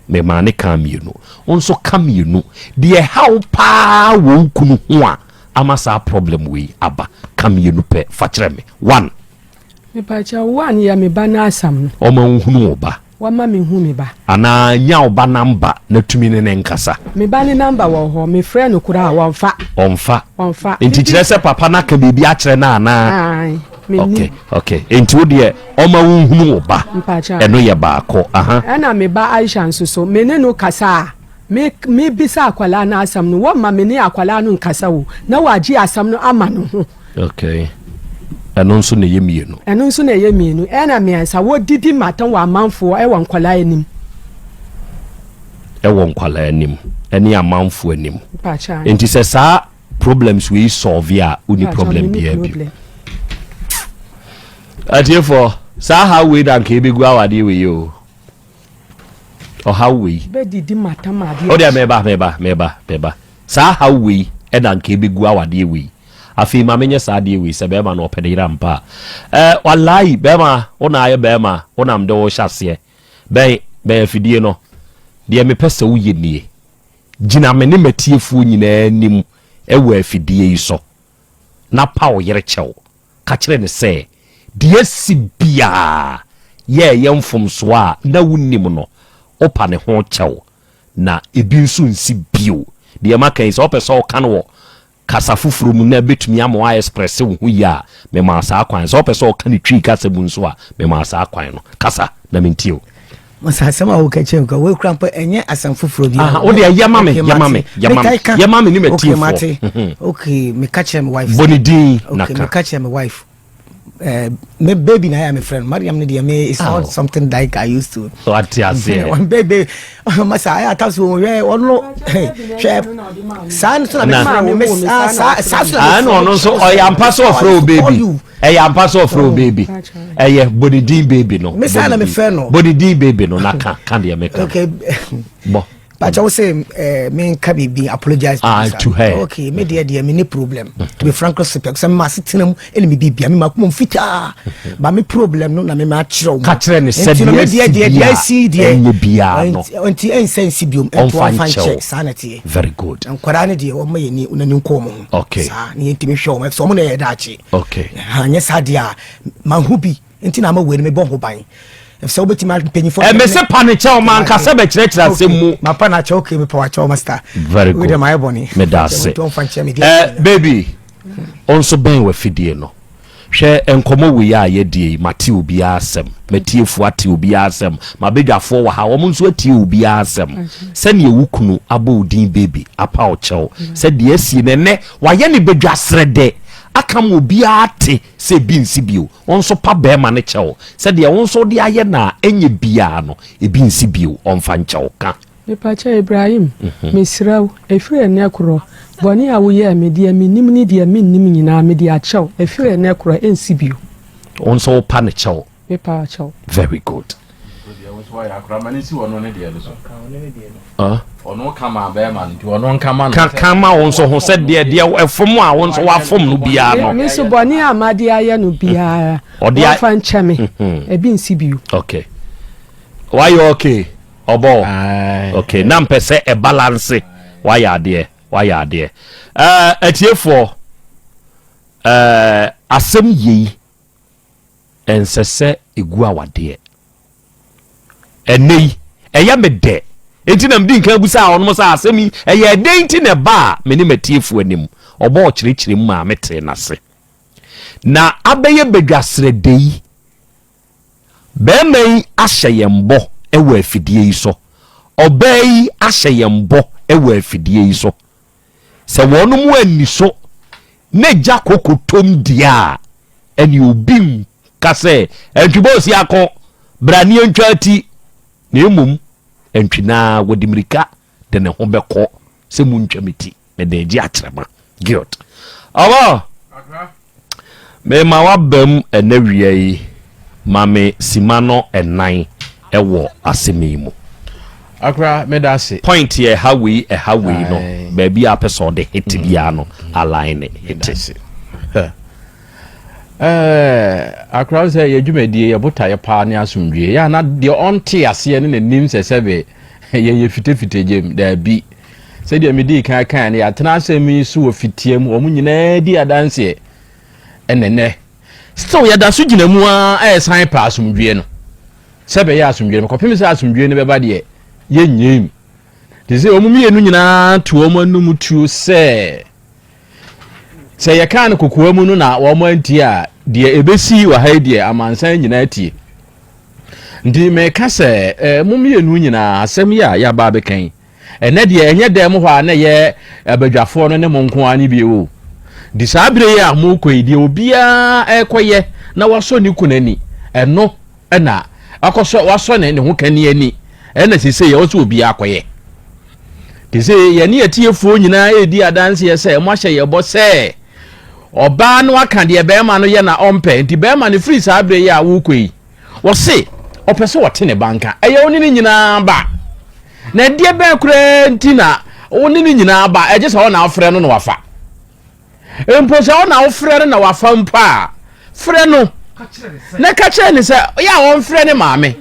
Memaa no kaa mmienu. Wo nso ka mmienu. Deɛ ɛha wo paa wɔ wo kunu ho a ama saa problem wei aba, ka mmienu pɛ fa kyerɛ me. One. Mepakyɛw, one yɛ me ba no asɛm no. Ɔma wo hunu wo ba. Wama me hu me ba. Anaa nya wo ba number na tumi ne no nkasa. Me ba ne number wɔ hɔ, me frɛ no koraa a, wɔnfa. Ɔnfa. Ɔnfa. Nti kyerɛ sɛ papa no aka biribi akyerɛ no anaa? Ae, me nim. Okay, okay. Nti wo deɛ ɔma wo nhunu wo ba. Mpakyɛw. Ɛno yɛ baako, aha. Ɛna me ba Aisha nso so, me ne no kasa a, me, me bisa akwadaa no asɛm no, wɔmma me ne akwadaa no nkasa o, na wagye asɛm no ama ne ho. Okay. Ɛno nso na ɛyɛ mmienu. Ɛno nso na ɛyɛ mmienu. Ɛna mmiɛnsa, wɔdidi matan wɔ amanfoɔ ɛwɔ nkwadaa anim. Ɛwɔ nkwadaa anim ɛne amanfoɔ anim. Nti sɛ saa problems wei solve a, wonni problem biara bio. Atiefoɔ, saa ha wei na nka ɛbɛgu awadeɛ wei o. Ɔhaw wei. Bɛdidi matam adeɛ. O deɛ meba meba meba meba. Saa haw wei ɛna nka ɛbɛgu awadeɛ wei. Afei ma menyɛ saa adeɛ wei sɛ bɛrima no ɔpɛ ne yere ampa a. Ɛɛ walayi bɛrima wo na ayɛ bɛrima wo na mede wo hyɛ aseɛ. Bɛn bɛn afidie no. Deɛ mepɛ sɛ woyɛ nie. Gyina me ne m'atiefoɔ nyinaa anim ɛwɔ afidie yi so na pa wo yere kyɛw. Ka kyerɛ no sɛ, Deɛ asi biara yɛ ɛyɛ mfomsoɔ a na wonnim no, wopa ne ho kyɛw, na ebi nso nsi bio. Deɛ maka yi, sɛ wopɛ sɛ woka no wɔ kasa foforɔ mu na ɛbɛtumi ama woaɛsprɛse wo ho yie a, mema wo saa kwan. Sɛ wopɛ sɛ woka no Twi kasa mu nso a, mema wo saa kwan no. Kasa na mentie wo. Masa asɛm a woka kyerɛ me kora wei kora mpo ɛnyɛ asɛm foforɔ bi. Aha, wo deɛ yɛ ma me, yɛ ma me, yɛ ma me, yɛ ma me ne m'atiefoɔ. Mhm. Okay, meka kyerɛ me wife. Bɔ ne din na ka. Meka kyerɛ me wife. Uh, me baby na ya me friend Mariam ne deɛ me it's not oh. something like I used to. Wate aseɛ. One baby, masa ayɛ ata so hwɛ ɔno hwɛ saa nso na me frɛ wo me saa saa so na me frɛ wo. Ɔno nso ɔyɛ ampa sɛ ɔfrɛ wo baby. Ɛyɛ ampa sɛ ɔfrɛ wo baby. Ɛyɛ bɔ ne din baby no. Me saa na me fɛ no. Bɔ ne din baby no na ka ka deɛ meka. Okay. Bɔ. Pakyɛ wo sɛ eh, me nka biribi apologize ah, to her. Okay, me deɛ deɛ me ne problem. To be frank speaking, sɛ me asetena mu ɛne me biribi a me ma kuma mu fitaa. Ba me problem no na me ma akyerɛ wo. Ka kyerɛ ne sɛ deɛ deɛ deɛ asi deɛ ɛnyɛ biara no. Nti ɛnsɛ nsi biom. Nti ɔmfa nkyɛ saa na teɛ. Very good. Nkwadaa ne deɛ wɔn yɛ ni n'ani nkɔ wɔn ho. Okay. Saa ne yɛntumi hwɛ wɔn ɛfisɛ wɔn na yɛ daakye. Okay. Anyɛ saa deɛ a manhu bi nti na ama wei no mebɔ ho ban efisɛ wobɛtumi mpanyinfoɔ. Ɛmɛ sɛ pa ne kyɛw ma nka sɛ bɛkyerɛkyerɛ asɛm mu. Ma pa na kyɛw okay mepɛ wakyɛw master. Very good. Wei deɛ mayɛ bɔne. Meda ase. Ɛ baby ɔnso bɛn wafidie no. Hwɛ nkɔmmɔ wei a yɛadie yi, mate obiara asɛm, m'atiefoɔ ate obiara asɛm, m'abadwafoɔ wɔ ha, wɔn nso atie obiara asɛm. Sɛdeɛ wo kunu abɔ wo din baby, apa wo kyɛw, sɛ deɛ asie no ɛnnɛ wayɛ no badwasrɛdɛ, aka ma obiara ate sɛ ebi nsi bio. Wo nso pa barima no kyɛw, sɛ deɛ wo nso wode ayɛ no a ɛnyɛ biara no, ebi nsi bio, ɔmfa nkyɛ wo. Ka. Mepakyɛ Ibrahim, mesrɛ wo, ɛfiri ɛnnɛ korɔ, bɔne a woyɛɛ me, deɛ menim ne deɛ mennim nyinaa, mede akyɛ wo, ɛfiri ɛnnɛ korɔ, ɛnsi bio. Wo nso wopa no kyɛw? Mepa wo kyɛw. Very good. Ka ka ma wo nso ho sɛ deɛ deɛ ɛfom a wo nso wafom no biara no. Me nso bɔne a made ayɛ no biara, wɔmfa nkyɛ me, ebi nsi bio. Okay. Wayɛ okay. Ɔbɔ. Okay. Na mpɛ sɛ ɛbalanse. Wayɛ adeɛ. Wayɛ adeɛ. Ɛɛ atiefoɔ, ɛɛ asɛm yei ɛnsɛ sɛ ɛgu awadeɛ. Ɛnnɛ yi, ɛyɛ me dɛ. Enti na medi nkan bisaa wɔnom sɛ asɛm yi, ɛyɛ ɛdɛn nti na ɛbaa me ne m'atiefoɔ anim? Ɔbɔɔ kyerɛkyerɛ mu maa metee n'ase. Na abɛyɛ badwasrɛdɛ yi, barima yi ahyɛ yɛn bɔ wɔ afidie yi so, ɔbaa yi ahyɛ yɛn bɔ wɔ afidie yi so. Sɛ wɔnom anni so na gya kɔkɔtɔm deɛ a, ɛne obi nka sɛ Antwi bɔɔsi ako, bra ne yɛntwa ati. Na mmom Antwi no ara wɔde mmirika de ne ho bɛkɔ sɛ montwa me ti, mede regye akyerɛma. Good. Ɔbɔ! Mema w'abam ɛnɛ wia yi, ma me sima no ɛnan ɛwɔ asɛm yi mu. Akora, meda ase. Point yɛ ɛha wei ɛha wei no, baabi a apɛ sɛ ɔde hit biara no, align hit. Meda ase. Ɛɛ, akora sɛ yɛ dwumadie yɛ botaeɛ paa ne asomdwie. Yɛ ana deɛ ɔnte aseɛ ne n'anim sɛ sɛbe yɛyɛ fitefite gyem. Daabi. Sɛdeɛ medii kan kan no, yɛatena asɛm yi so wɔ fitia mu, wɔn nyinaa di adanseɛ. Ɛnɛ nɛ, still yɛda so gyina mu ara ɛresan pɛ asomdwie no. Sɛ bɛyɛ asomdwie no, kɔpem sɛ asomdwie no bɛba deɛ, yɛnyɛ mu. Te sɛ wɔn mmienu nyinaa to wɔn anum tuo sɛ Sɛ yɛkaa no kokoa mu no na wɔn antie a, deɛ ɛbɛsi wɔ ha yi deɛ amansan nyinaa tie. Nti meka sɛ eh, mo mmienu nyinaa asɛm yi a yɛaba abɛka yi, ɛnɛ deɛ ɛnyɛ dan mu hɔ a na ɛyɛ abadwafoɔ no ne mo nko ara ne bio o. Nti saa berɛ yi a mokɔ yi deɛ obiara ɛrekɔyɛ na wasɔ ne kunu ani, ɛno ɛna akɔsɔ wasɔ ne ne ho kani ani ɛna sese yɛ ɔsɛ obiara akɔyɛ te sɛ yɛne atiefoɔ nyinaa ɛredi adanseɛ sɛ moahyɛ yɛ bɔ sɛ ɔbaa no aka deɛ bɛrima no yɛ na ɔmpɛ nti bɛrima no firi saa berɛ yi a wokɔ yi wɔse ɔpɛ sɛ ɔte ne ba nka ɛyɛ wo ne ne nyinaa ba na ɛdeɛ bɛn koraa nti na wo ne ne nyinaa ba ɛgye sɛ ɔna afrɛ no na wafa Mpo sɛ wo na wofrɛ no na wafa mpo a, frɛ no na ka kyerɛ no sɛ yɛ a ɔmfrɛ ne maame.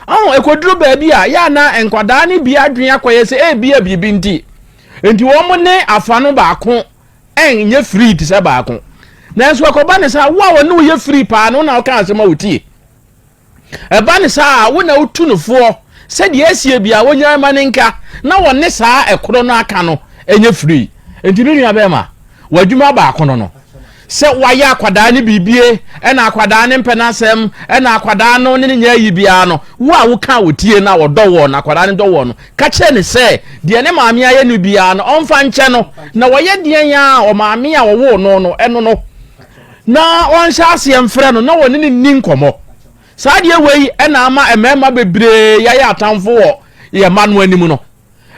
Ɔho ɛkɔduru baabi a yɛ a na nkwadaa no bi adwene akɔyɛ sɛ ebia biribi nti nti wɔn ne afa no baako ɛnyɛ free te sɛ baako. Nanso ɛkɔba ne saa wo a wɔne wo yɛ free paa no na woka asɛm a wotie. Ɛba no saa a, wo na wotu no foɔ sɛ deɛ asie biara wɔnyae ma no nka na wɔne saa ɛkorɔ no aka no nyɛ free. Nti me nua bɛrima, w'adwuma baako no no, sɛ wayɛ akwadaa no biribie ɛna akwadaa no mpɛ n'asɛm ɛna akwadaa no ne no nyɛ ayi biara no, wo a woka a wɔtie no a wɔdɔ woɔ no, akwadaa no dɔ woɔ no, ka kyerɛ no sɛ deɛ ne maame ayɛ no biara no ɔmfa nkyɛ no, na wɔyɛ deɛn a ɔmaame a ɔwoo no no ɛno no. na ɔnhyɛ aseɛ mfrɛ no na wɔne no nni nkɔmmɔ. Saa adeɛ wei na ama mmarima bebree yɛayɛ atamfo wɔ yɛn mma no anim no.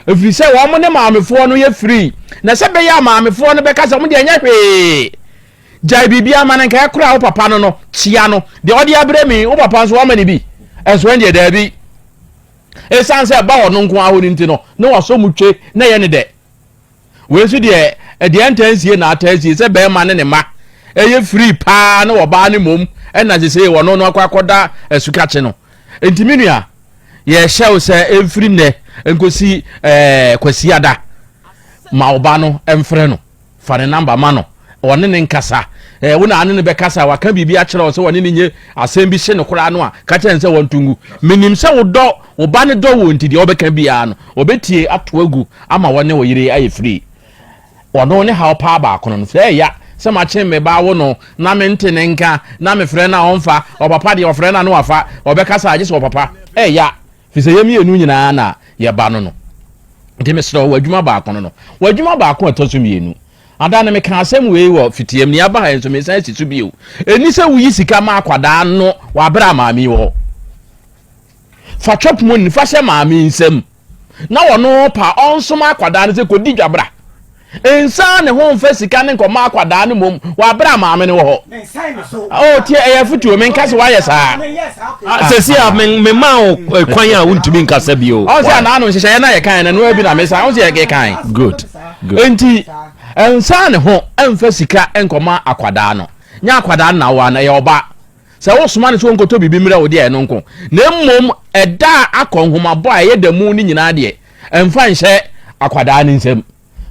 Ɛfiri sɛ wɔn ne maamefoɔ no yɛ firii, na sɛ bɛyɛ a maamefoɔ no bɛka sɛ wɔn deɛ ɛnyɛ hwee. Gyae biribi ama no nka ɛkora wo papa no no, kyia no. Deɛ ɔde abrɛ mi, wo papa nso wama no bi. Ɛnso ɛndeɛ daabi. Ɛsiane sɛ ɛba ɔno nko ara hɔ no nti no, na wasɔ mu twe na ɛyɛ ne dɛ. Wei nso deɛ ɛdeɛ ntaa nsie na ataa sie sɛ bɛrima ne ne mma ɛyɛ free paa ne ɔbaa no mmom ɛna sesei wɔno no akɔ akɔda asukakye no. Nti me nua yɛhyɛ wo sɛ ɛmfiri nnɛ nkosi ɛɛ Kwasiada ma ɔba no ɛmfrɛ no. Fa ne namba ma no, ɔne ne nkasa. Ɛɛ wo na ane no bɛkasa, waka biribi akyerɛ wo sɛ ɔne no nye asɛm bi hye no koraa no a, ka kyerɛ no sɛ wɔnto ngu. Menim sɛ wodɔ wo ba no dɔ wo nti deɛ ɔbɛka biara no, ɔbɛtie ato agu ama wɔne wo yere ayɛ free. Ɔno ne haw paa baako no no. Sɛ ɛya sɛ makye me ba awo no na mente ne nka na mefrɛ no a ɔmfa, ɔpapa deɛ ɔfrɛ no a na wafa, ɔbɛkasa a gye sɛ ɔpapa. Ɛya. Firi sɛ yɛn mmienu nyinaa na yɛba no no. Nti mesrɛ wo, w'adwuma baako no no. W'adwuma baako a ɛtɔ so mmienu. Ada no meka asɛm wei wɔ fitiam, nea aba ha yi nso mesan asi so bio. Ɛnni sɛ woyi sika ma akwadaa no wɔ abere a maame yi wɔ hɔ. Fa chop money fa hyɛ maame yi nsam na ɔno pa ɔnsoma akwadaa no sɛ kɔdi dwa bra. Nsan ne ho mfa sika ne nkɔma akwadaa no mmom wɔ abere a maame no wɔ hɔ. Oh, tie, ɛyɛ afotuo, menka sɛ woayɛ saa. Sɛsi a mema wo eh, kwan a wontumi nkasa bio. Ɔn sɛ anaa no nhyehyɛeɛ no a yɛkae no ɛno bi na mesa, ɔn sɛ yɛkae. Good. Good. Enti, nsan ne ho mfa sika nkɔma akwadaa no. Nyɛ akwadaa no na awoa no, ɛyɛ ɔba. Sɛ wosoma no sɛ ɔnkɔtɔ biribi mmerɛ wo deɛ ɛno nko. Na mmom ɛda a akɔ nhomabɔ a ɛyɛ da mu no nyinaa deɛ, mfa nhyɛ akwadaa no nsam.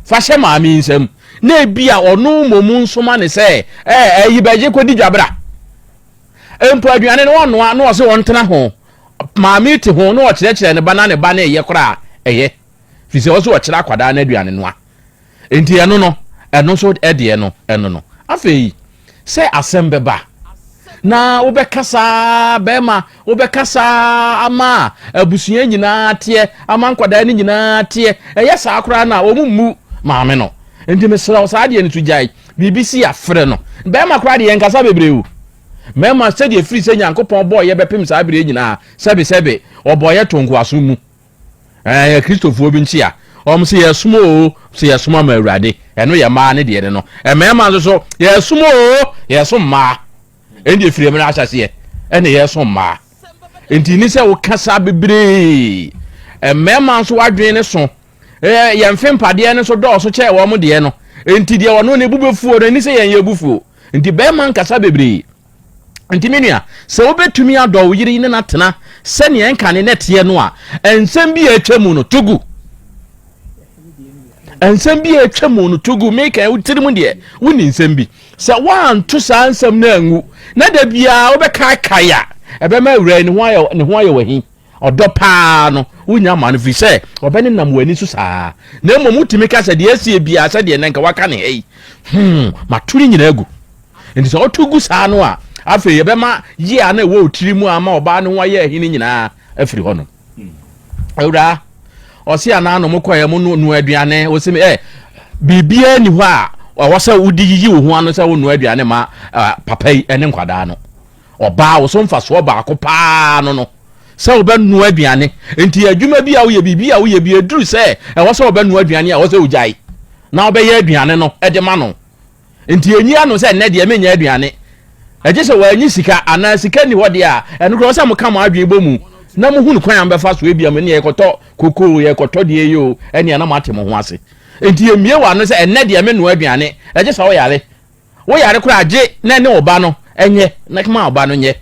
Fa hyɛ maame yi nsam, na ebia ɔno mmom nsoma no sɛ, Ɛɛ, ayi bɛgye kɔdi dwa bra. Mpo aduane no ɔnoa na ɔse ɔntena ho. Maame yi te ho na ɔkyerɛkyerɛ ne ba na ne ba no reyɛ koraa a, ɛyɛ. Firi sɛ ɔse ɔkyerɛ akwadaa no aduane noa. Enti ɛno no, ɛno nso deɛ no, ɛno no. Afei, sɛ asɛm bɛba na wobɛkasa bɛrima, wobɛkasa ama abusua nyinaa teɛ, ama nkwadaa no nyinaa teɛ. Ɛyɛ saa koraa na wɔn mmu maame no. Nti mesrɛ wo saa deɛ no so gyae. Biribi si afrɛ no. Bɛrima koraa deɛ yɛnkasa bebree o. Mmarima sɛdeɛ firi sɛ Nyankopɔn bɔɔ yɛ bɛpem saa berɛ nyinaa, sɛbesɛbe ɔbɔɔ yɛ to nkoasom mu. Ɛɛ Kristofoɔ bi nkyea. Wɔn sɛ yɛsom oo, sɛ yɛsom ama Awurade. Ɛno yɛ mmaa ne deɛ ne no. Mmarima nso so yɛsom oo, yɛsom mmaa. Ɛnde efiri mmerɛ ahyɛseɛ ɛna yɛsom mmaa. Nti ni sɛ wokasa bebree. Mmarima nso adwene ne so. Ɛɛ yɛn mfe mpadeɛ no nso dɔɔso kyɛɛ wɔn deɛ no. Nti deɛ ɔno ne bu bɛfuo no, ɛni sɛ yɛn yɛ bu fuo. Nti bɛrima nkasa bebree. Nti me nua, sɛ wobɛtumi adɔ wo yere ne no atena sɛnea ɛnkane na ɛteɛ no a, nsɛm bi a atwa mu no, to gu. Nsɛm bi a atwa mu no, to gu. Meka wo tirim deɛ, wonni nsɛm bi. Sɛ woanto saa nsɛm no angu, na da biara wobɛkaakae a, ɛbɛma awura yi ne ho ayɛ ne ho ayɛ w'ahi. Ɔdɔ paa no, wonnya ma no, firi sɛ ɔbɛnenam w'ani so saa. Na mmom wotumi ka sɛ, deɛ asie biara, sɛdeɛ nnɛ nka waka ne ha yi, hmm, mato ne nyinaa agu. Nti sɛ ɔto gu saa no a, afei ɛbɛma yea a na ɛwɔ wo tiri mu a ama ɔbaa no ho ayɛ ahi no nyinaa afiri hɔnom. Awuraa, ɔse anaa no mokɔɛ mo noa aduane, ɔse me ɛ, biribiara ni hɔ a ɛwɔ sɛ wode yiyi wo ho ano sɛ wonoa aduane ma papa yi ne nkwadaa no. Ɔbaa wo so mfasoɔ baako paa no no sɛ wobɛnoa aduane. Nti adwuma bi a woyɛ, biribi a woyɛ bi, ɛduru sɛ ɛwɔ sɛ wobɛnoa aduane a, ɛwɔ sɛ wogyae na wobɛyɛ aduane no de ma no. Nti ɛnyi ano sɛ nnɛ deɛ menyɛ aduane. Ɛgye sɛ wɔanyi sika anaa sika nni hɔ deɛ a, ɛno koraa ɛwɔ sɛ moka mo adwene bɔ mu na mohunu kwan a mobɛfa so. Ebia mo ne yɛkɔtɔ koko o, yɛkɔtɔ deɛ yi o, ɛnea na moate mo ho ase. Nti ɛmmie w'ano sɛ ɛnnɛ deɛ menoa aduane. Ɛgye sɛ woyare. Wo yare koraa gye na ɛne wo ba no nyɛ na ma wo ba no nyɛ.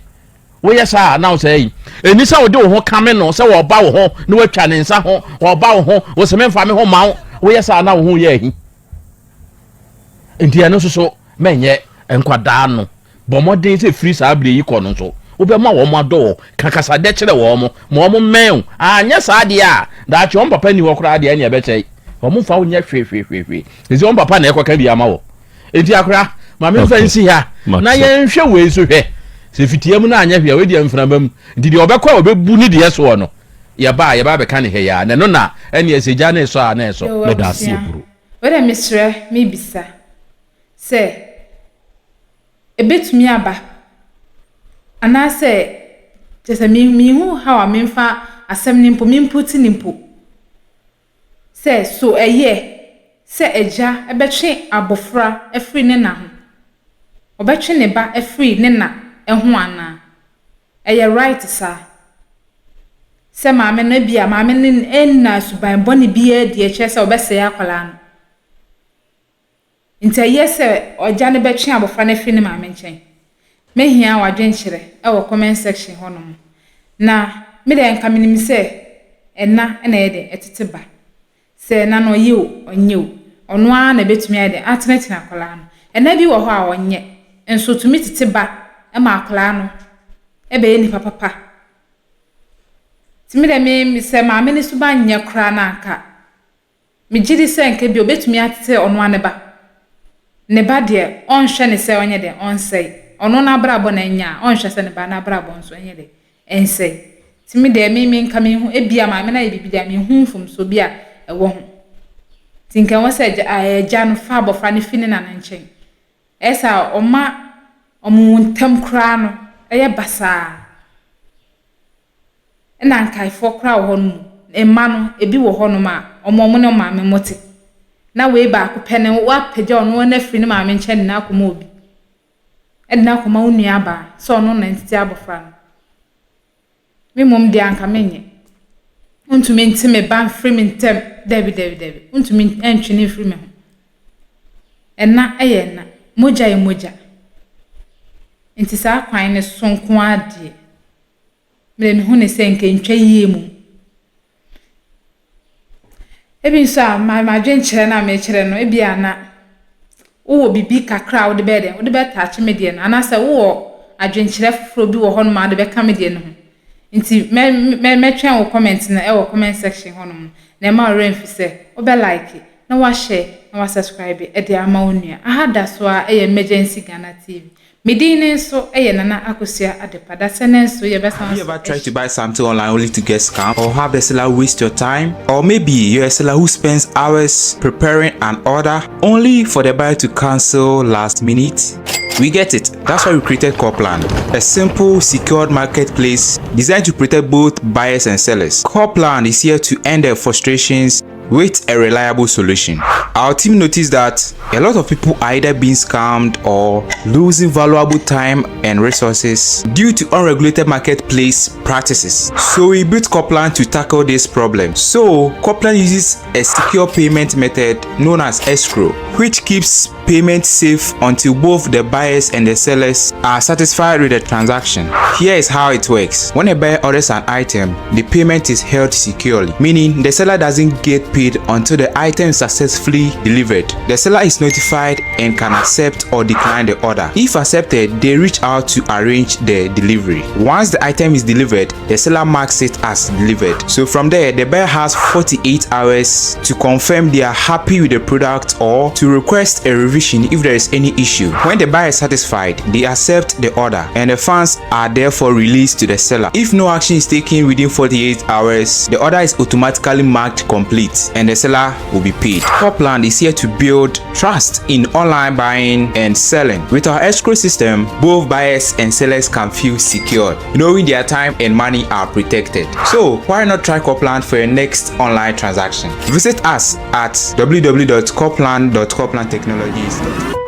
Woyɛ saa a na wo sɛ yi. Ɛni sɛ wode wo ho kame no sɛ wɔba wo ho na watwa ne nsa ho, wɔba wo ho, wo sɛ memfa me ho ma wo. Woyɛ saa na wo ho yɛ ahi. Nti ɛno nso so mɛnyɛ nkwadaa no. Bɔ mmɔden sɛ firi saa berɛ yi kɔ no nso wobɛma wɔn adɔ wɔ ka kasadɛ kyerɛ wɔn ma wɔn mmɛn wo. Anyɛ saa deɛ a daakye wɔn papa nni hɔ koraa deɛ ɛne ɛbɛkyɛe. Wɔn mfa wo nyɛ hwehwehwehwe. Ɛsɛ wɔn papa na ɛkɔka bi ama wɔ. Enti akora, ma memfa nsi ha na yɛnhwɛ wei nso hwɛ. Sɛ fitia mu no anyɛ hwee a, wei deɛ mframa mu. Nti deɛ ɔbɛkɔ a ɔbɛbu ne deɛ soɔ no, yɛba a yɛba abɛka ne ha yi ara. Na ɛno na ɛnneɛ sɛ gya no resɔ a na ɛsɔ. Yoo Meda ase abusua, aburo. wei deɛ mesrɛ mebisa sɛ ɛbɛtumi aba anaasɛ kyerɛ sɛ menhu how a memfa asɛm no mpo memputi no mpo. Sɛ, so ɛyɛ sɛ agya bɛtwe abofra afiri ne na ho? Ɔbɛtwe ne ba afiri ne na ho anaa? Ɛyɛ right saa? Sɛ maame no, ebia maame no nna suban bɔne biara adi a ɛkyerɛ sɛ ɔbɛsɛe akwadaa no. Enti ɛyɛ sɛ ɔgya no bɛtwe abɔfra no afiri ne maame nkyɛn. Mɛhia w'adwenkyerɛ wɔ comment section hɔ nom. Na me deɛ nka menim sɛ ɛna na ɛyɛ dɛn ɛtete ba. Sɛ ɛna no ɔyɛ o ɔnyɛ o, ɔno ara na ɛbɛtumi ayɛ dɛn atenetene akwadaa no. Ɛna bi wɔ hɔ a ɔnyɛ, nso ɔtumi tete ba ma akwadaa no bɛyɛ nipa papa. Nti me deɛ me sɛ maame no suban nyɛ koraa no a nka Megye di sɛ anka ebia obetumi atete ɔno ara ne ba. Ne ba deɛ, ɔnhwɛ no sɛ ɔnyɛ dɛn, ɔnsɛe. Ɔno n'abrabɔ na ɛnyɛ a, ɔnhwɛ sɛ ne ba n'abrabɔ nso ɛnyɛ dɛn, ɛnsɛe. Nti me deɛ, me, me nka menhu, ebia maame no ayɛ biribi deɛ a, menhu mfomsoɔ bi a ɛwɔ ho. Nti nka ɛwɔ sɛ agya, agya no fa abɔfra no fi ne nana nkyɛn. Ɛyɛ saa a, ɔma wɔn ntam koraa no yɛ basaa. Ɛna nkaefoɔ koraa wɔ hɔ nom, mma no, ebi wɔ hɔ nom a, wɔn wɔn ne wɔn maame mo te. Na wei baako pɛ no, woapagya ɔno ara afiri ne maame nkyɛn de no akɔma obi. Ɛde no akɔma wo nua baa sɛ ɔno na ntete abɔfra no. Me mmom deɛ anka menyɛ. Wontumi nte me ba mfiri me ntam. Dabi, dabi, dabi. Wontumi ntwe no mfiri me ho. Ɛna yɛ ɛna. Mogya yɛ mogya. Nti saa kwan no so nko ara deɛ, Me deɛ mehu no sɛ nka ɛntwa yie mmom. Ebi nso a m'adwenkyerɛ no a mekyerɛ no ebi a na wowɔ biribi kakra a wode bɛyɛ dɛn wode bɛtaakye me deɛ no anaasɛ wowɔ adwenkyerɛ foforɔ bi wɔ hɔnom a wode bɛka me deɛ no ho. Nti mɛ mɛ mɛtwɛn wo comment no ɛwɔ comment section hɔnom na ɛma wo werɛ mfi sɛ wobɛ like na wahyɛ na wasubscribe de ama wo nua. Aha da so ara ɛyɛ Emergency Ghana TV. Me din ne nso yɛ Nana Akosua Adepa. Dasɛ ne nso yɛbɛsan Have you so ever tried to ahyia. buy something online only to get scammed or have the seller waste your time? Or maybe you're a seller who spends hours preparing an order only for the buyer to cancel last minute? We get it. That's why we created Corplan, a simple, secured marketplace designed to protect both buyers and sellers. Corplan is here to end the frustrations with a reliable solution. Our team noticed that a lot of people are either being scammed or losing valuable time and resources due to unregulated marketplace practices. So we built Corplan to tackle this problem. So Corplan uses a secure payment method known as escrow, which keeps payment safe until both the buyers and the sellers are satisfied with the transaction. Here is how it works. When a buyer orders an item, the payment is held securely, meaning the seller doesn't get paid until the item is successfully delivered. The seller is notified and can accept or decline the order. If accepted, they reach out to arrange the delivery. Once the item is delivered, the seller marks it as delivered. So from there, the buyer has 48 hours to confirm they are happy with the product or to request a revision if there is any issue. When the buyer is satisfied, they accept the order and the funds are therefore released to the seller. If no action is taken within 48 hours, the order is automatically marked complete and the seller will be paid. Copland is here to build trust in online buying and selling. With our escrow system, both buyers and sellers can feel secured, knowing their time and money are protected. So, why not try Copland for your next online transaction? Visit us at www.copland.coplandtechnologies.com.